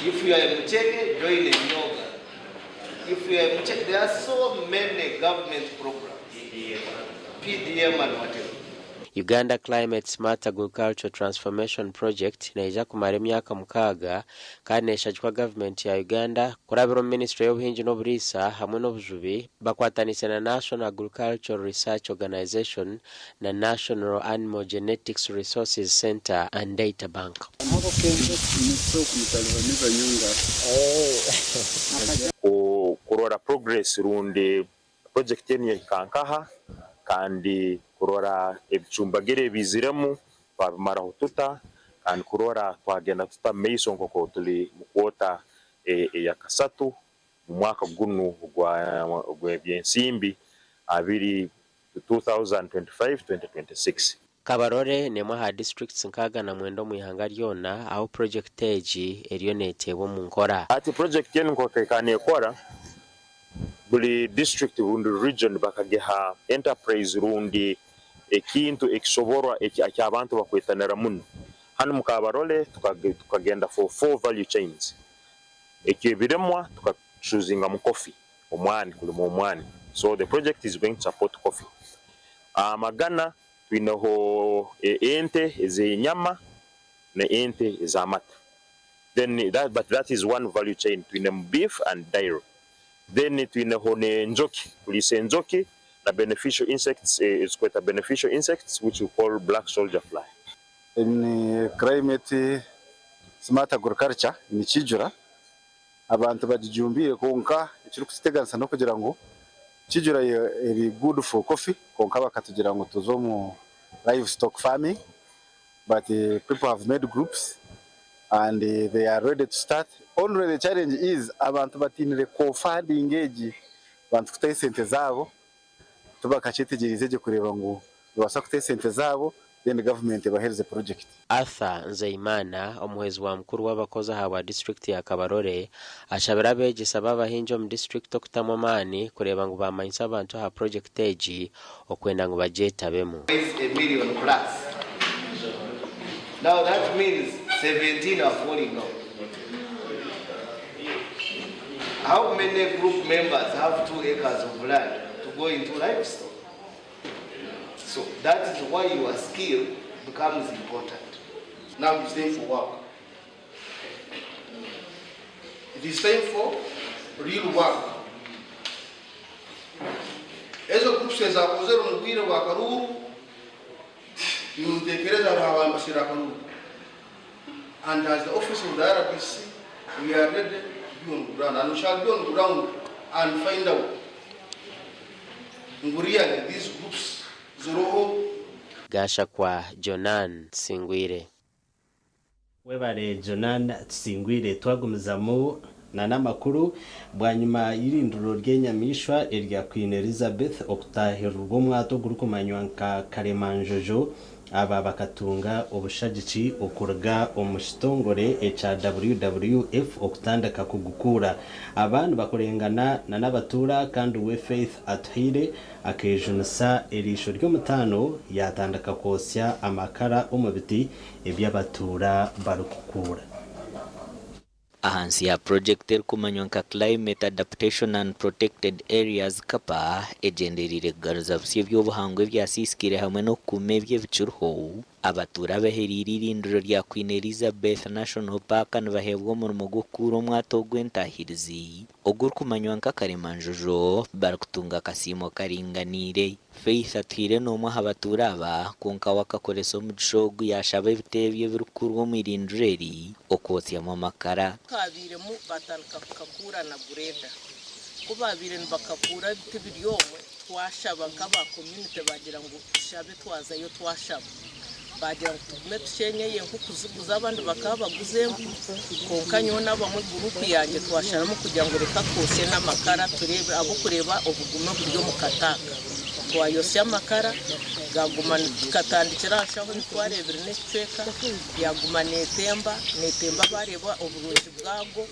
if you are a Mucheke, join Emyooga, if you are a Mucheke, there are so many government programs, PDM and whatever.
Uganda Climate Smart Agricultural Transformation Project neija kumara emyaka mukaaga kandi neshagikwa gavumenti ya Uganda kurabira omu minisiture y'obuhingi n'oburiisa hamwe n'obujubi bakwataniise na National Agricultural Research Organisation na National Animal Genetics Resources Centre and Data Bank.
Kurora progress rundi Purojekiti enu yahika nkaha kandi kurora ebicumbagiro ebiiziremu twabimaraho tuta
Kandi kurora twagenda tuta mu maiso nk'oku tuli mu kwota eyakasatu mu mwaka gunu ogw'ebyensimbi abiri 2025, 2026.
Kabarole n'emwe aha disiturikiti 69 omu ihanga ryona ahu purogyekiti egi eriyo neeteebwa omu nkora.
Hati purojekiti enu nk'oku ekaba neekora, buli disiturikiti rundi region bakagiha enterprise rundi ekintu ekisoborwa eki abantu bakwetanira muno. Hanu mu Kabarole tukagenda for four value chains. Ekyebirimwa tukachuzingamu coffee, omwani, kulima omwani. So the project is going to support coffee. Amagana twineho ente ez'enyama na ente ez'amata. Then that, but that is one value chain. Twinemu beef and dairy. Then twineho n'enjoki, kuliisa enjoki na beneficial insects, ezikweta beneficial insects which we call black soldier fly.
In climate smart agriculture nikijura abantu bagijumbiire, konka ekirikututeganisa n'okugira ngu kijura eri good for coffee, konka bakatugira ngu tuze omu livestock farming, but people have made groups and they are ready to start. Only the challenge is abantu batinire co-funding egi, bantu kutaho esente zaabo. Tubakakyetegyereize gye kureeba ngu nibabaasa kutaho esente zaabo, then government ebaheereze project.
Arthur Nzeyimana, omuhwezi wa mukuru w'abakozi ahabwa disiturikiti ya Kabarole, ashabire abeegyesa b'abahingi omu disiturikiti okutamu amaani kureeba ngu baamanyisa abantu aha purogyekiti egi okwenda ngu bagyetabemu.
A million plus. Now that means 17 are falling out. How many group members have 2 acres of land to go into livestock? So that is why your skill becomes important.
Now it's time for work. It is time for real work. Ezo groups ezakozere omu bwire bwa karuuru, nintekereza hariho abantu basira akaruuru. And as the office of the RDC, we are ready to be on ground, and we shall be on ground and find out ngu really these groups ziroho.
Gashakwa Jonan Singwire.
Webare Jonan Tusingwire. Twagumizamu n'amakuru. Bwanyuma y'irindiro ry'enyamaishwa erya Queen Elizabeth okutahirirwa omwato ogurikumanywa nka Karemanjojo, aba bakatunga obushagiki okuruga omu kitongore ekya WWF okutandika kugukura. Aba nibakorengana na n'abatuura, kandi we Faith Atuhaire akejunisa eriisho ry'omutaano yatandika kwosya amakara omu biti eby'abatuura barikukura.
Ahansi ya purojekiti erikumanywa nka Climate Adaptation and Protected Areas CAPA, egyendereire kugaruza busya eby'obuhangwa ebyasiisikire hamwe n'okukuuma ebyo ebikiriho, abatuura abahereire irindiro rya Queen Elizabeth National Park nibaheebwa omurimo gw'okukuura omwato ogw'entahirizi ogurikumanywa nka Karemanjojo barikutunga akasiimo karinganiire. Faith Atuhaire n'omwe aha batuura aba, kwonka we akakoresa omugisha ogu yashaba ebiteebyo ebirikukurwa omu irindiro eri okwotsyamu amakara.
Kabiiremu batandika kukakuura na grader. Ku babiire nibakakuura ebiti biri omwe, twashaba nk'aba community, bagira ngu tushabe. Twazayo twashaba, bagira ngu tugume tushenyeye enku kuziguza. Abandi bakaba baguza enku, konka nyowe n'abamwe gurupu yangye twasharamu kugira ngu reka twosye n'amakara, turebe abokureeba obugume buri omu kataaka. Twayosya amakara gaguma, tukatandikira aha shaho, nitwarebire n'ekicweka yaguma netemba netemba, bareeba oburungi bwago,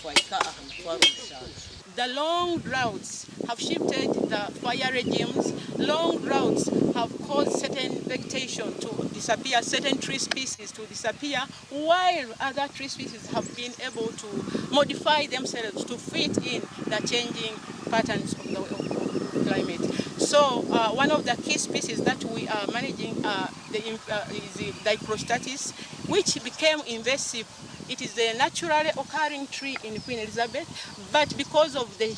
twahika aha 7,000.
The long droughts have shifted the fire regimes. Long droughts have caused certain vegetation to disappear, certain tree species to disappear, while other tree species have been able to modify themselves to fit in the changing patterns of the climate. So one of the key species that we are managing is the Dichrostachys, which became invasive. It is a naturally occurring tree in Queen Elizabeth, but because of the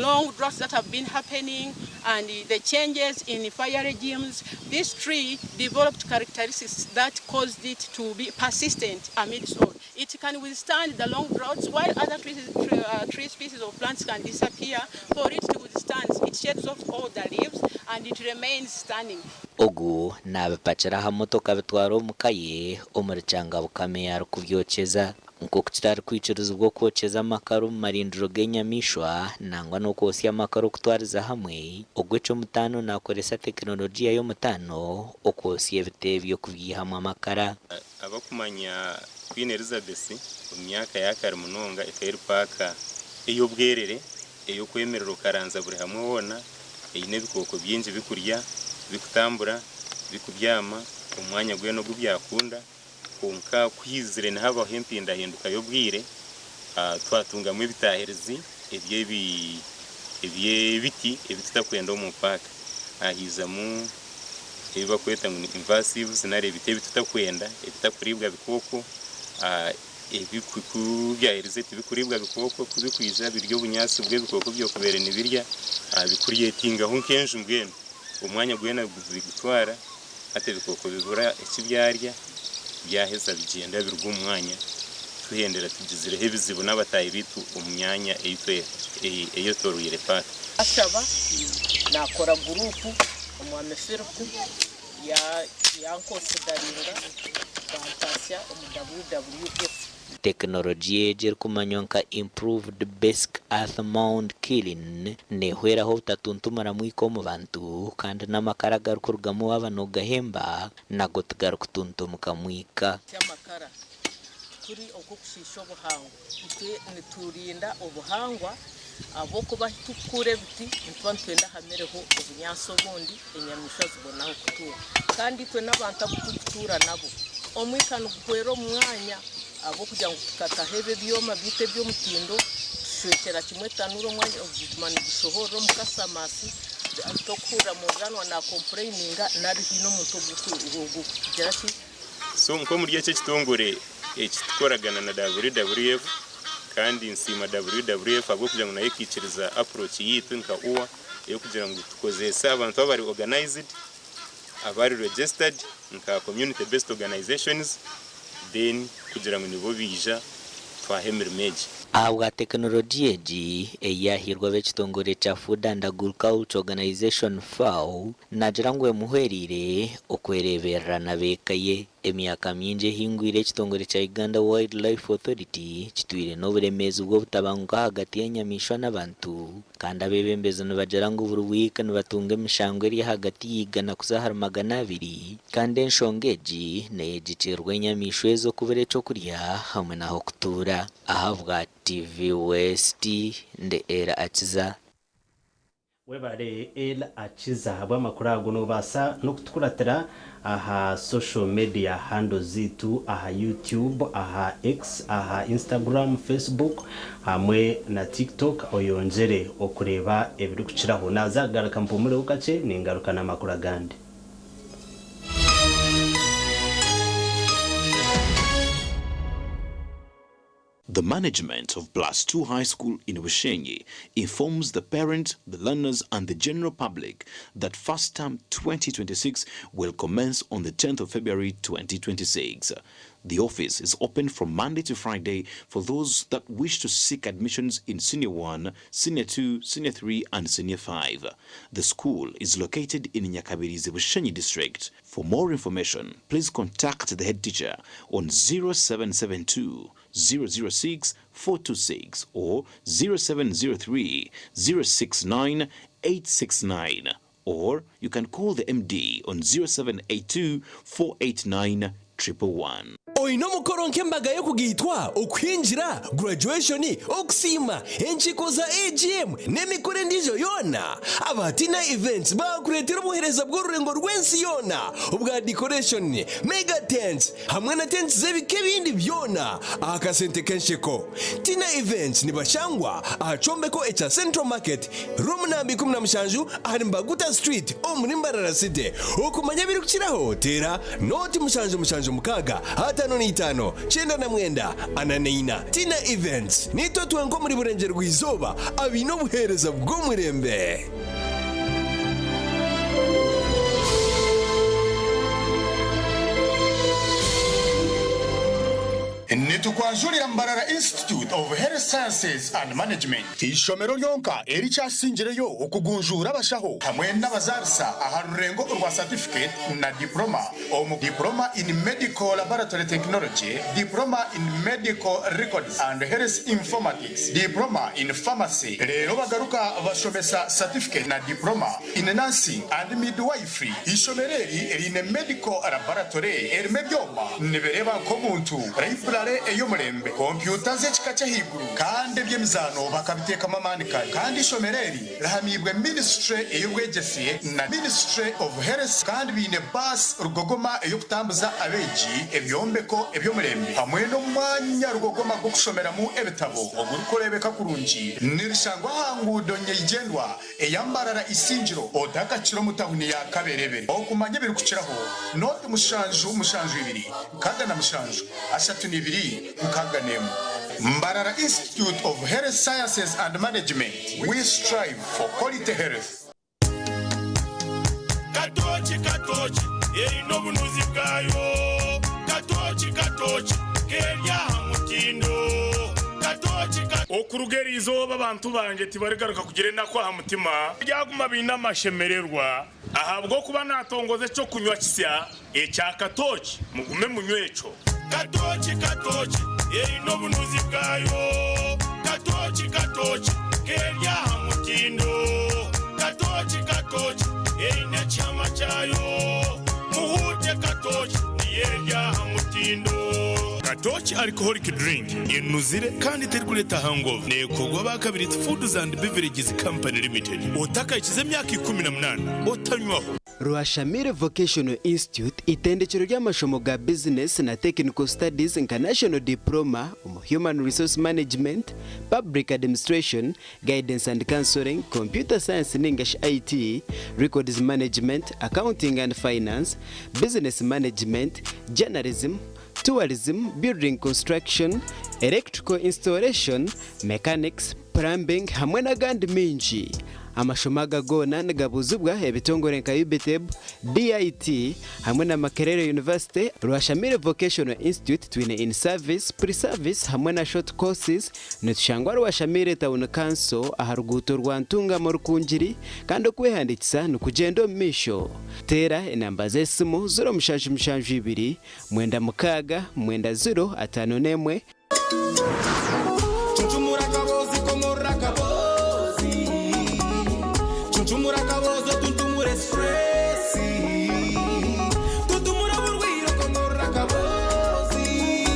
long droughts that have been happening and the changes in fire regimes, this tree developed characteristics that caused it to be persistent amidst all. It can withstand the long droughts while other tree, tree species or plants can disappear. For it to withstand, it sheds off all the leaves and it remains standing.
Ogu naabipakira aha motoka abitwara omu ka ye omuri Kyangabukama ei arikubyokyeza. Nk'oku kitarikwikirizibwa okwokyeza amakara omu marindiro g'enyamaishwa nangwa n'okwotsya amakara okutwariza hamwe, ogwo eky'omutaano naakoresa tekinologiya y'omutaano okwotsya ebiti ebyo kubyihamu amakara.
Abakumanya Queen Elizabeth omu myaka ya kare munonga ekaba eri paaka ey'obwerere ey'okwemerera okaranza buri hamwe hoona, eine ebikooko bingi bikurya, bikutambura, bikubyama omu mwanya gwena ogu byakunda. Kwonka ku haizire nihabaho empindahinduka y'obwire, twatungamu ebitaahirizi eby'ebiti ebi tutakwenda omu paaka. Haijamu ebi barikweta ngu ni invasives nari ebiti ebi tutakwenda ebitakuriibwa bikooko. Ku byaherize tibikuriibwa bikooko, ku bikwija birya obunyaatsi bw'ebikooko ebi nibirya, bikuryetingaho nk'enju mbwenu. Omwanya gwena bigutwara. Hati ebikooko bibura eki byarya, byaheza bigyenda biruga omu mwanya, tuhendera tugizireho ebizibu n'abataahi baitu omu myanya eyetoroire paaka.
Ashaba nakora guruupu Omwami Philip yankonsidaringa bantasya omu WWF.
Tekinologiya egi erikumanywa nka Improved Basic Earth Mound Kiln neehweraho obutatuntumura mwika omu bantu kandi n'amakara agarikurugamu waaba noogahemba nago tigarikutuntumuka mwika.
Ky'amakara tikuri okw'okushiisha obuhangwa. Itwe niturinda obuhangwa ahabw'okuba ahu turikukuura ebiti nituba nitwenda hamereho obunyaatsi obundi enyamaishwa zibone ahu kutuura. Kandi itwe n'abantu abu turikutuura nabo, omwika niguhwera omu mwanya ahabw'okugira ngu tukataho ebi ebyoma byaitu eby'omutindo tushwekyera kimwe etanuura omwanya guguma nigushohorera omu kasamaasi tokuhurira muriranwa naakompureyininga nari haine omuntu ogurikugira ki.
So nk'omuri eki ekitongore eki tukoragana na WWF kandi nsiima WWF ahabw'okugira ngu nayo ekaikiriza approach yaitu nka UWA ey'okugira ngu tukozese abantu abari organized, abari registered nka community based organizations then kugira ngu nibo baija twaha emirimo egi.
Ahabwa tekinologiya egi ei yaahairwe ab'ekitongore kya Food and Agriculture Organization, FAO, Naagira ngu emuhwereire okwereeberera n'ab'eka ye. Emyaka mingi ehingwire ekitongore kya Uganda Wildlife Authority kitwire n'oburemeezi bw'obutabanguko ahagati y'enyamaishwa n'abantu kandi abeebembezi nibagira ngu buri wiiki nibatunga emishango eri ahagati y'eigana kuza ahari 200 kandi enshonga egi neyegyekyerwa enyamaishwa ezo okubura eky'okurya hamwe n'ah'okutuura. Ahabwa TV West, ndi Ella Akiza.
Webare El Akiza ahabw'amakuru ago. Nobaasa n'okutukuratira aha social media handles zaitu aha YouTube, aha X, aha Instagram, Facebook hamwe na TikTok oyongyere okureeba ebirikukiraho. Naaza kugaruka mpumureho kakye ningaruka n'amakuru agandi.
The management of Plus 2 High School in Bushenyi informs the parents, the learners, and the general public that first term 2026 will commence on the 10th of February 2026. The office is open from Monday to Friday for those that wish to seek admissions in Senior 1, Senior 2, Senior 3, and Senior 5. The school is located in Nyakabirizi Bushenyi district. For more information, please contact the head teacher on 0772 006 426 or 0703 069 869 or you can call the MD on 0782 489 111.
Oine omukoro nk'embaga y'okugaitwa, okuhingira, graduation, okusiima, enkiiko za AGM n'emikoro endiijo yoona? Aba Tina Events baakureetera obuheereza bw'orurengo rw'ensi yoona obwa decoration, mega tents hamwe na tents z'ebika ebindi byona aha kasente k'ensheko. Tina Events nibashangwa aha kyombeko ekya Central Market, Room namba 17 ahari Mbaguta Street omuri Mbarara City. Okumanya ebirikukiraho teera nooti 776 55 99 44. Tina Events, Niitwe twenka omuri Burengyerwa-izooba abaine obuheereza bw'omurembe.
Nitukwanjurira Mbarara Institute of Health Sciences and Management, eishomero ryonka erikyasingireyo okugunjuura abashaho hamwe n'abazaarisa aha rurengo orwa Certificate na Diploma omu Diploma in Medical Laboratory Technology, Diploma in Medical Records and Health Informatics, Diploma in Pharmacy reero bagaruka bashomesa Certificate na Diploma in Nursing and Midwifery. Eishomero eri riine Medical Laboratory erimu ebyoma nibireeba nk'omuntu, Library ey'omurembe, kompyuta z'ekika ky'ahaiguru kandi eby'emizaano bakabiteekamu amaani kare. Kandi eishomero eri rihamiibwe Ministry ey'obwegyese na Ministry of Health kandi baine baasi rugogoma ey'okutambuza abeegi, ebyombeko eby'omurembe hamwe n'omwanya rugogoma gw'okushomeramu ebitabo ogurikureebeka kurungi. Nirishangwa aha nguudo nyeigyendwa eya Mbarara Isingiro otakakira omu tahuni ya Kaberebe. Okumanya ebirikukiraho, nooti 772 67 32 61. Mbarara Institute of Health Sciences and Management, we strive for quality health.
Katooki katooki eine obunuzi bwayo Katooki katooki keri aha mutindo Katooki ka.
Okuruga eri izooba abantu bangye tibarigaruka kugira enaku aha mutima, baryaguma baine amashemererwa, ahabw'okuba naatongoza eky'okunywa kisya ekya katooki, mugume munywe ekyo.
Katooki katooki eine obunuzi bwayo Katooki katooki keri aha mutindo Katooki katooki eine ekihama kyayo Muhuute katooki niyo eri aha mutindo.
Katooki Alcoholic Drink enuzire kandi terikureeta hangover neekorwa aba Kabiriti Foods and Beverages Company Limited. Otakahikize emyaka 18 otanywaho.
Rwashamire Vocational Institute, itendekero ry'amashomo ga bizinesi na Technical Studies nka National Diploma omu Human Resource Management, Public Administration, Guidance and Counselling, Computer Science ninga shi IT, Records Management, Accounting and Finance, Business Management, Journalism, Tourism, Building Construction, Electrical Installation, Mechanics, Plumbing hamwe n'agandi maingi. Amashomo aga goona nigabuuzibwa ebitongore nka UBITEB, DIT hamwe na Makerere University, Rwashamire Vocational Institute twine in service, pre service hamwe na short courses. Nitushangwa Rwashamire Town Council aha ruguuto rwa Ntungamo Rukungiri kandi okwehandiikisa nikugyenda omu maisho. Teera enamba z'esimu 0772 96 90 51.
Cuncumura akaboozi komorora akaboozi Cuncumura akaboozi otuntumure stress Tuntumura oburwaire okomorora akaboozi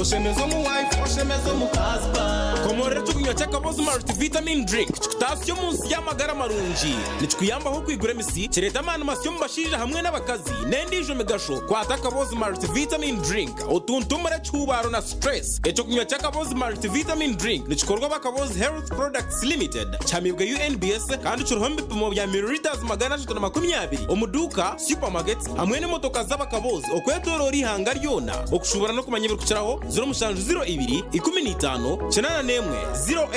Oshemeze omu wife oshemeze omu husband
Komorora eky'okunywa ky'akaboozi Multivitamin Drink kikutaasya omu nsi y'amagara marungi. Nikikuyambaho okwigura emisi, kireeta amaani masya omu bashaija hamwe n'abakazi, n'endiijo migasho. Kwata akaboozi Multivitamin Drink otuntumure ekihuubaaro na stress. Eky'okunywa ky'akaboozi Multivitamin Drink nikikorwa aba Kaboozi Health Products Limited, kihamiibwe UNBS kandi kiriho omu bipimo bya millilitres 320 omu duuka, supermarkets hamwe n'emotoka z'abakaboozi okwetoroora eihanga ryona. Okushuubura n'okumanya ebirikukiraho, 0702 15 81 01.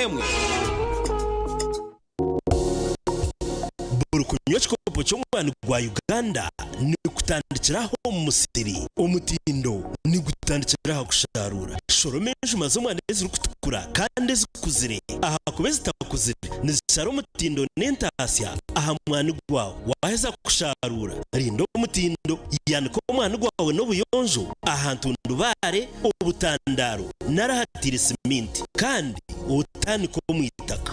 Buri kunywa ekikopo ky'omwani gwa Uganda nikutandikira aha omu musiri. Omutindo nigutandikira aha kusharuura. Shoroma enjuma z'omwani ezirikutukura kandi ezikuzire ahakuba ezitakuzire nizishara omutindo n'entaasya aha mwani gwawe. Waaheza kusharuura, rinda omutindo. Yanika omwani gwawe n'obuyonjo aha ntundubaare, obutandaaro nari ahataire siminti kandi otaanika omu itaka.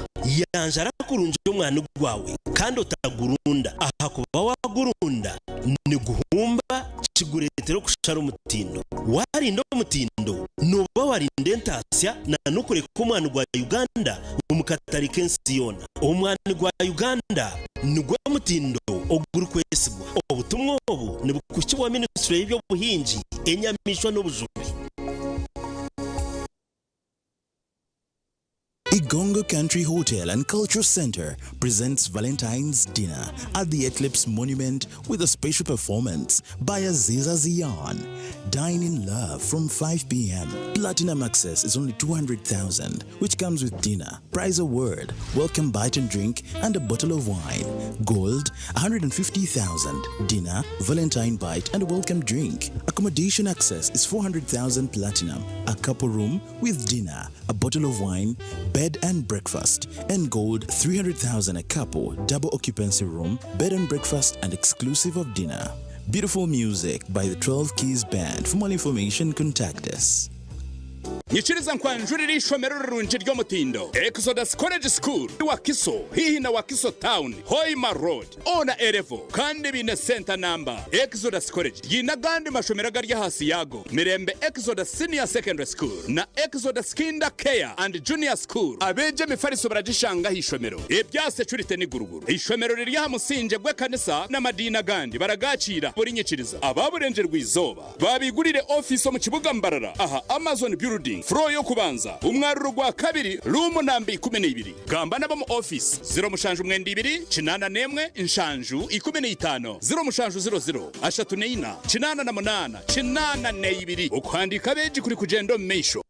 Yanjara kurungi omwani gwawe kandi otagurunda, ahakuba waagurunda niguhumba kigureetera okushara omutindo. Waarinda omutindo, nooba waarinda entaasya na n'okureka omwani gwa Uganda omu katare k'ensi yoona. Omwani gwa Uganda nigwo mutindo ogurikwesigwa. Obutumwa obu nibukuhikibwa Minisitule y'eby'obuhingi, enyamaishwa n'obujubi.
Igongo Country Hotel and Cultural Center presents Valentine's Dinner at the Eclipse Monument with a special performance by Aziza Zion. Dine in love from 5 p.m. Platinum access is only 200,000, which comes with dinner, prize award, welcome bite and drink, and a bottle of wine. Gold, 150,000, dinner, Valentine bite, and a welcome drink. Accommodation access is 400,000 platinum, a couple room with dinner, a bottle of wine, bed and breakfast, and gold 300,000 a couple, double occupancy room, bed and breakfast, and exclusive of dinner. Beautiful music by the 12 Keys Band. For more information, contact us.
Nyikiriza nkwanjurira ishomero rirungi ry'omutindo Exodus College School Wakiso, hihi na Wakiso Town, Hoima Road, ona erevo kandi biine center number. Exodus College ryine agandi mashomero agari ahansi yago: Mirembe Exodus Senior Secondary School na Exodus Kinder Care and Junior School. Abeegi emifariso baragishanga aha ishomero, ebya security n'iguruguru. Ishomero riri aha musinge gw'ekanisa n'amadiini agandi baragakiira buri nyikiriza. Ababurengyerwa izooba babigurire office omu kibuga Mbarara aha Amazon Building, floor y'okubanza, omwaruro gwa kabiri, room namba 12. Gamba nabo mu office 0792 81 7 15, 0700 34 88 82. Okuhandika abeegi kuri kugyenda omu maisho.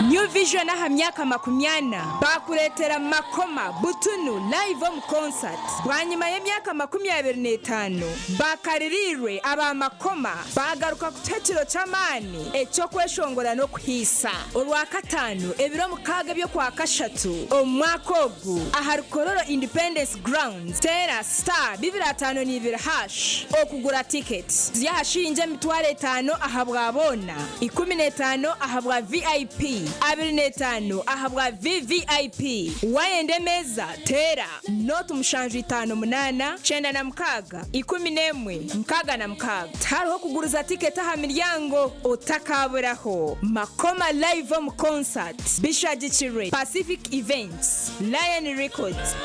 New Vision aha myaka 40 bakureetera Makoma Butunu live omu concert. Bwanyima y'emyaka 25 bakaririirwe aba Makoma baagaruka kutuha ekiro ky'amaani eky'okweshongora n'okuhiisa. Orwakataano ebiro 6 eby'Okwakashatu omu mwaka ogu ahari Kololo Independence Grounds, teera star 252 hash okugura tiketi. Ziri aha shiringi 50,000 ahabwa boona, 15 ahabwa VIP, 25 ahabwa VVIP. Waayenda emeeza teera 0 7 5 8 96 11 66. Tihariho kuguriza tiketi aha miryango, otakaaburaho. Makoma Live omu Concert bishagikirwe Pacific Events, Lion Records.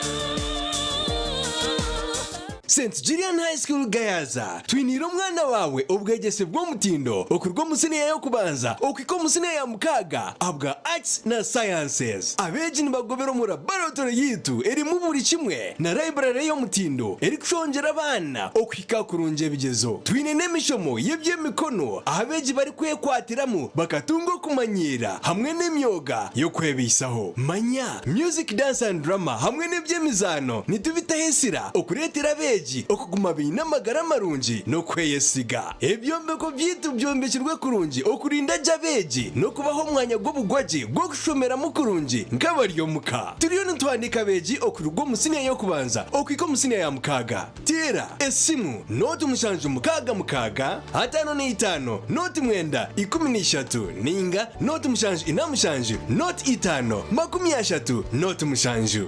St Julian High School Gayaza, twiniire omwana waawe obwegyese bw'omutindo okuruga omu siniya y'okubanza okuhika omu siniya ya mukaaga ahabwa Arts na Sciences. Abeegi nibagobera omu laboratory yaitu erimu buri kimwe na library y'omutindo erikushongyera abaana okuhika kurungi ebigyezo. Twine n'emishomo y'eby'emikono ahu abeegi barikwekwatiramu bakatunga okumanyiira hamwe n'emyoga y'okwebaisaho. Manya Music, Dance and Drama hamwe n'eby'emizaano nitubitaho esira okureetera abeegi okuguma baine amagara marungi n'okweyesiga. Ebyombeko byaitu byombekirwe kurungi okurinda gye abeegi n'okubaha omwanya gw'obugwagye gw'okushomeramu kurungi nk'abari omuka. Turiyo nituhandiika abeegi okuruga omu siniya y'okubanza okuhika omu siniya ya mukaaga. Teera esimu 0 7 6 6 55 0 9 13 ninga 0 7 4 7 0 5 30 0 7.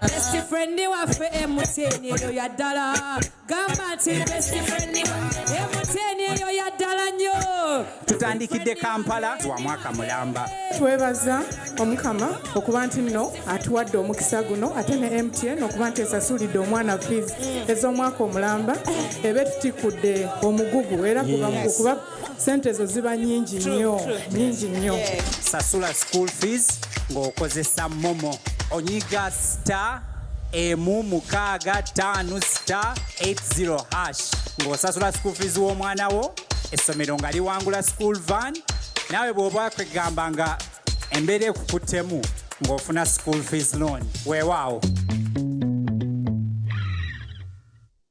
Best friend waffe MTN eyo ya ddala. Gamba nti best friend MTN eyo ya ddala nnyo.
Tutandikidde Kampala wa mwaka mulamba.
Twebaza Omukama okuba nti nno atuwadde omukisa guno, ate ne MTN okuba nti esasulidde omwana fees ez'omwaka omulamba, eba etutikudde omugugu era kuba kuba sente ezo ziba nyingi nnyo, nyingi nnyo.
Sasula school fees ng'okozesa MoMo. Onyiga star 1 6 5 star 80 hash ng'osasula school fees w'omwana wo, essomero nga liwangula school van. Naawe bw'oba kwegamba nga embeera ekukuttemu ng'ofuna school fees loan. Weewaawo.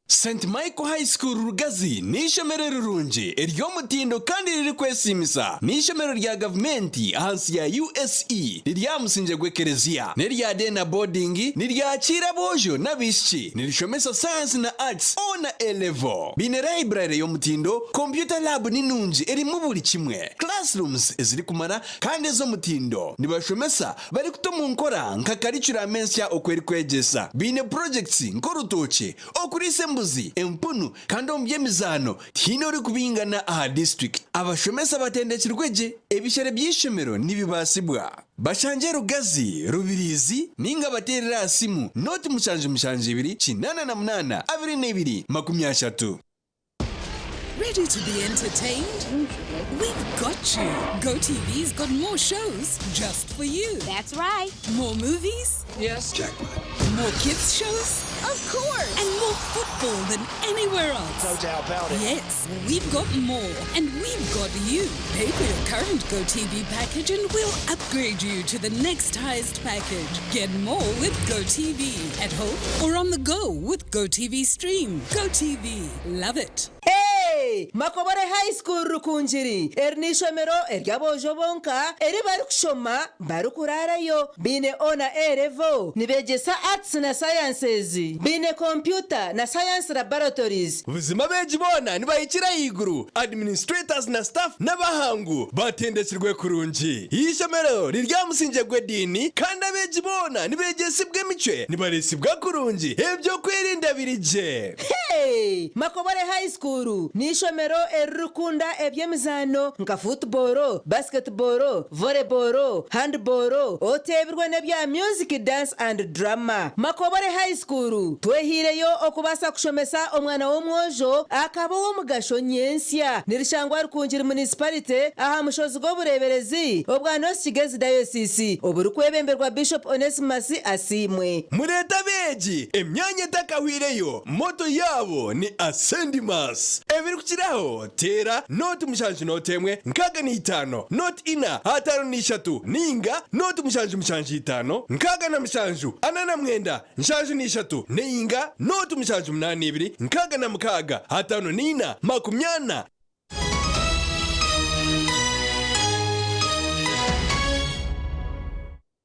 St Michael High School Rugazi n'eishomero rirungi ery'omutindo kandi ririkwesiimisa. N'eishomero rya gavumenti ahansi ya USE riri aha musingye gw'ekereziya. N'erya day na boarding, niryakiira aboojo n'abaishiki. Nirishomesa Science na Arts O na A level. Baine library y'omutindo, computer lab ni nungi erimu buri kimwe, classrooms ezirikumara kandi ez'omutindo. Nibashomesa barikuta omu nkora nka curriculum ensya oku erikwegyesa. Baine projects nk'orutookye, okuriisa embuzi, empunu kandi omu by'emizaano tihaine orikubingana aha disiturikiti. Abashomesa batendekirwe gye, ebishere by'eishomero nibibaasibwa. Bashangye Rugazi, Rubirizi ninga bateerere aha simu 0 7 7 2 88 22 30.
Ready to be entertained?
We've got you. GoTV's got more shows just for you.
That's right.
More movies?
Yes.
Jackpot. More kids shows? Of course. And more football than anywhere else.
No doubt about it.
Yes, we've got more. And we've got you. Pay for your current GoTV package and we'll upgrade you to the next highest package. Get more with GoTV at home or on the go with GoTV Stream. GoTV. Love it.
Hey! Makobore High School Rukungiri. Eri n'eishomero ery'aboojo bonka eri barikushoma barikuraarayo. Baine O na A level. Nibeegyesa Arts na Sciences. Baine computer na Science laboratories.
Buzima abeegi boona nibahikira ahaiguru, administrators na staff n'abahangu batendekirwe kurungi. Eishomero riri aha musingye gw'ediini kandi abeegi boona nibeegyesibwa emicwe, nibareesibwa kurungi, eby'okwerinda biri gye.
Hey! Makobore High School n'eishomero eririkukunda eby'emizaano nka football, basketball, volleyball, handball, oteebirwe n'ebya music, dance and drama. Makobore High School twehiireyo okubaasa kushomesa omwana w'omwojo akaba ow'omugasho nyentsya. Nirishangwa Rukungiri Municipality aha mushozi gw'obureeberezi obwa North Kigezi Diocese oburikwebemberwa Bishop Onesmus Asiimwe.
Mureete abeegi, emyanya etakahwireyo, motto yaabo ni Ascendimus. Ebirikukiraho, teera 07 0 65 04 53 ninga 07 75 67 49 73 ninga 0782 66 54 20.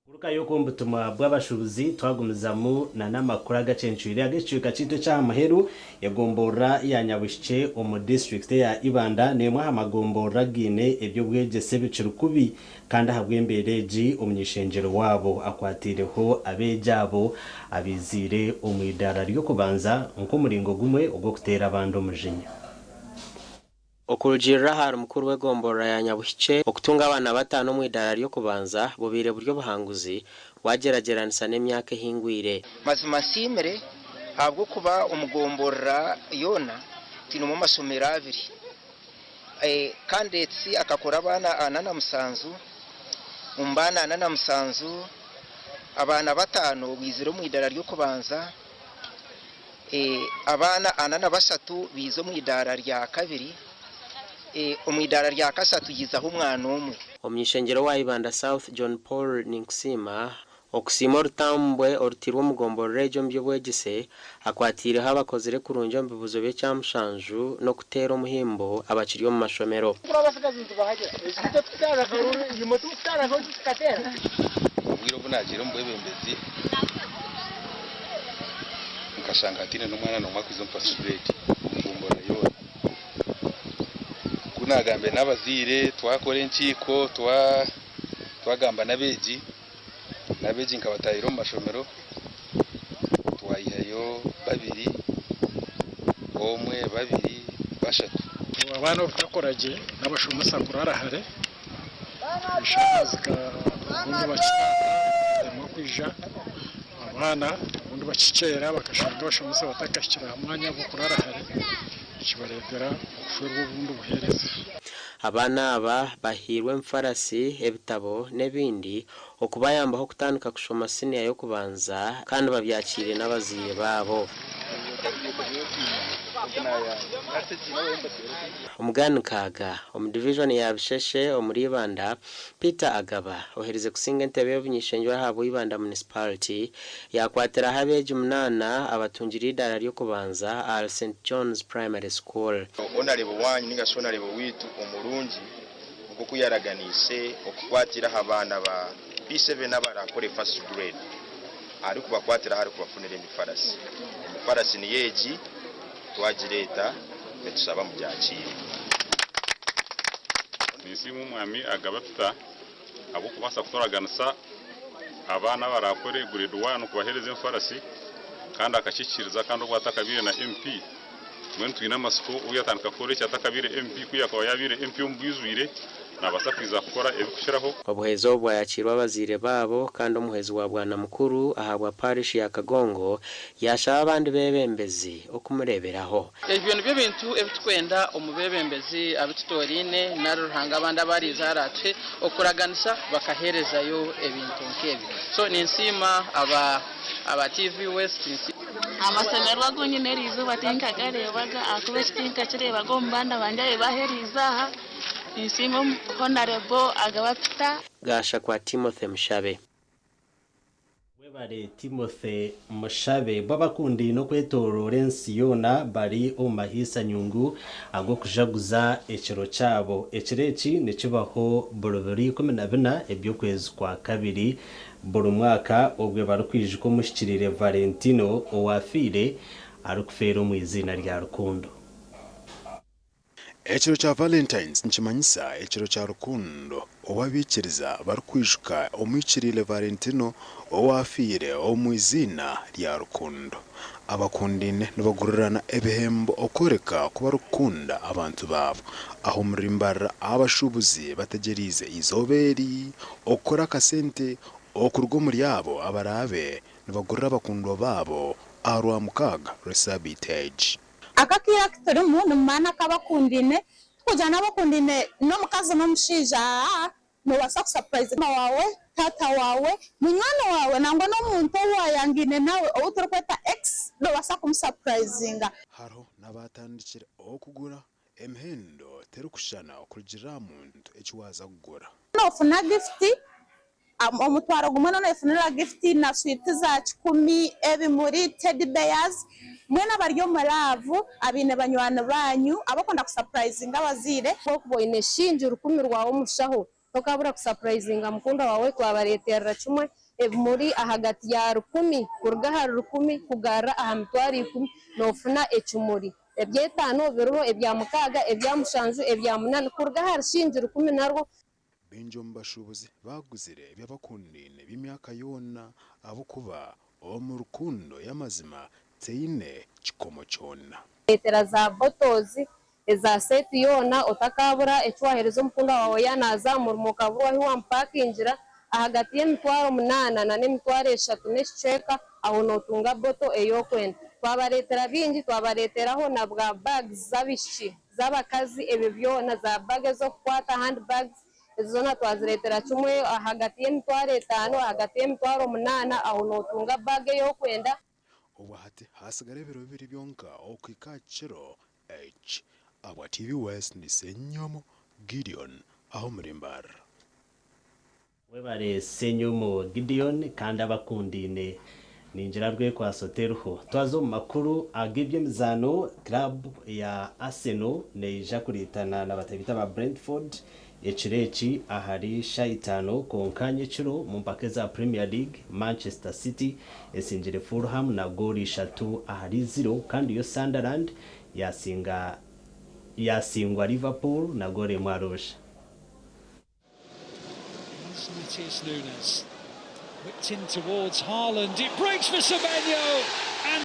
Kurukayo omu butumwa bw'abashuubuzi twagumizamu na n'amakuru agacencwire ag'ekicweka kyaitu eky'aha muheru. Egomborora ya Nyabushikye omu disiturikiti eya Ibanda n'emwe aha magomborora againe eby'obwegyese bikiri kubi kandi ahabw'embeera egi omuny'ishengyero waabo akwatiireho abeegi abo abaiziire omu idaara ry'okubanza nk'omuringo gumwe ogw'okuteera abandi omujinya.
Okurugiirira ahari mukuru w'egomborora ya Nyabuhikye, okutunga abaana bataano omu idaara ry'okubanza bubaire buri obuhanguzi wagyeragyeranisa n'emyaka ehingwire.
Mazima nsiimire ahabw'okuba omu gomborora yoona twinemu amashomero abiri kandi akakora abaana 47, omu baana 47 abaana bataano baizire omu idaara ry'okubanza, abaana 43 baiza omu idaara rya kabiri, omu idaara rya kashatu haizaho omwana omwe.
Omuny'ishengyero wa Ibanda South, John Paul Ninkusiima, okusiima orutambwe oruteirwe omu gomborora egyo omu by'obwegyese, akwatiireho abakozire kurungi omu bibuuzo by'ekyamushanju n'okuteera omuhimbo abakiri omu mashomero.
Obwire obu naagiire omu bwebembezi nkashanga hataine n'omwana n'omwe arikuza omu first grade omu gomborora yoona. Ku naagambire n'abazaire twakora enkiiko twagamba n'abeegi, n'abeegi nkabataahira omu mashomero twayihayo babiri, omwe, babiri, bashatu.
Abaana obutakora gye n'abashomesa kurara hare, eshaaha obundi bakitaaha baremwa kwija, abaana obundi bakikyera bakashanga abashomesa batakahikire aha mwanya gw'okurara hare, kibareetera okufeerwa obundi buheereza.
Abaana aba bahairwe emifarasi, ebitabo n'ebindi okubayambaho kutandika kushoma siniya y'okubanza kandi babyakiire n'abazaire baabo. Omuganikaaga omu divijoni ya Bisheshe omuri Ibanda, Peter Agaba oherize kusinga entebe y'obuny'ishengyero ahabwa Ibanda Municipality yaakwatiraho abeegi munaana abatungire eidaara ry'okubanza ahari St John's Primary School.
Onarebo wanyu ninga shi onarebo witu omurungi nk'oku yaraganiise okukwatira aha baana ba P7 abarakore first grade arikubakwatiraho arikubafunira emifarasi. Emifarasi niyo egi twagireeta nitushaba mugyakiire.
Ninsiima omwami Agaba Peter ahabw'okubaasa kuturaganisa abaana abarakore grade 1 kubaheereza emifarasi kandi akakihikiiriza kandi obwo atakabaire na MP. Mbwenu twine amatsiko obu yatandika kukora eki atakabaire MP, ku yakuba yaabaire MP omu bwijwire Naabaasa kwija kukora ebirikukiraho.
Obuheezi obu bwayakiirwe abazaire baabo kandi omuhwezi wa Bwanamukuru ahabwa Parish ya Kagongo yaashaba abandi beebembezi okumureeberaho.
Ebyo nibyo bintu ebi turikwenda omu beebembezi abu tutooraine nari Ruhanga abandi abu ariija araatuhe okuraganisa bakaheerezayo ebintu nk'ebyo. So ninsiima aba aba TV West.
Amashemererwa agu nyine eri izooba tinkagareebaga ahakuba eki tinkakireebaga omu baana bangye abu baaha eri izaaha. Ninsiima Honarebo Agaba Peter.
Gashakwa Timothy Mushabe.
Webare Timothy Mushabe. Bo abakundaine okwetoroora ensi yoona bari omu mahiisa nyungu ag'okujaguza ekiro kyabo. Ekiro eki nikibaho buri biro 14 eby'okwezi kwa kabiri buri mwaka obwe barikwijuka omuhikiriire Valentino owaafiire arikufeera omu iziina rya rukundo.
Ekiro kya Valentines nikimanyisa ekiro kya rukundo obu abaikiriza barikwijuka omuhikiriire Valentino owaafiire omu iziina rya rukundo. Abakundaine nibagurirana ebihembo okworeka ku barikukunda abantu baabo. Aha omuri Mbarara abashuubuzi bategyereize eizooba eri okukora akasente okuruga omuri abo abaraabe nibagurira abakundwa baabo aha Rwamukaaga rw'esaabiiti egi.
Aka akaire aku turimu nimumaani ak'abakundaine, tikugira n'abakundaine n'omukazi n'omushaija aa noobaasa kusapurayizinga maama waawe, taata waawe, munywani waawe nangwa n'omuntu ou waayangaine nawe ou turikweta ex noobaasa kumusapurayizinga.
Hariho n'abaatandikire okugura emihendo terikushushana okurugiirira aha muntu eki waaza kugura.
Noofuna gifuti Omutwaro gumwe n'onefunira gifuti na switi za kikumi, ebimuri, teddy bears, mbwenu abari omu laavu abaine banywani baanyu abarikwenda kusapurayizinga abazaire.
Ku orikuba oine shingi rukumi rwawe omu shaho, tokabura kusapurayizinga mukundwa waawe twabareeterera kimwe ebimuri ahagati ya rukumi kuruga ahari rukumi kugarura aha mitwaro ikumi noofuna ekimuri. Eby'etaano biriho, ebya mukaaga, ebya mushanju, ebya munaana kuruga ahari shingi rukumi narwo.
Baingi omu bashuubuzi baaguzire eby'abakundaine by'emyaka yoona ahabw'okuba omu rukundo y'amazima teine kikomo kyona.
Reetera za bottles eza set yoona otakaabura eki waheereza omukundwa waawe yaaba naaza aha murimo okaburwa ahu wamupakingira ahagati y'emitwaro munaana na n'emitwaro eshatu n'ekicweka aho nootunga bottle ei okwenda. Twabareetera bingi twabareeteraho na bwa bags z'abaishiki. z'abakazi ebyo byona, za bag ez'okukwata, hand bags, ezo zoona twazireetera kimwe ahagati y'emitwaro etaano ahagati y'emitwaro munaana aho nootunga bag ei orikwenda.
Obwa hati hasigara ebiro bibiri byonka okuhika aha kiro eki. Ahabwa TV West ndi Ssenyomo Gideon aha omuri Mbarara.
Webare Ssenyomo Gideon kandi abakundaine ningira rwekwaso teriho. Twaza omu makuru ag'eby'emizaano, club ya Arsenal neija kuriitana na batabita ba Brentford ekiro eki ahari shaaha itaano kwonka nyekiro omu mpaka eza Premier League, Manchester City esingire Fulham na goolo ishatu ahari ziro kandi yo Sunderland yasinga yasingwa Liverpool na goolo emwe ahari busha.
Matheus Nunes. Whipped in towards Haaland. It breaks for Semenyo. And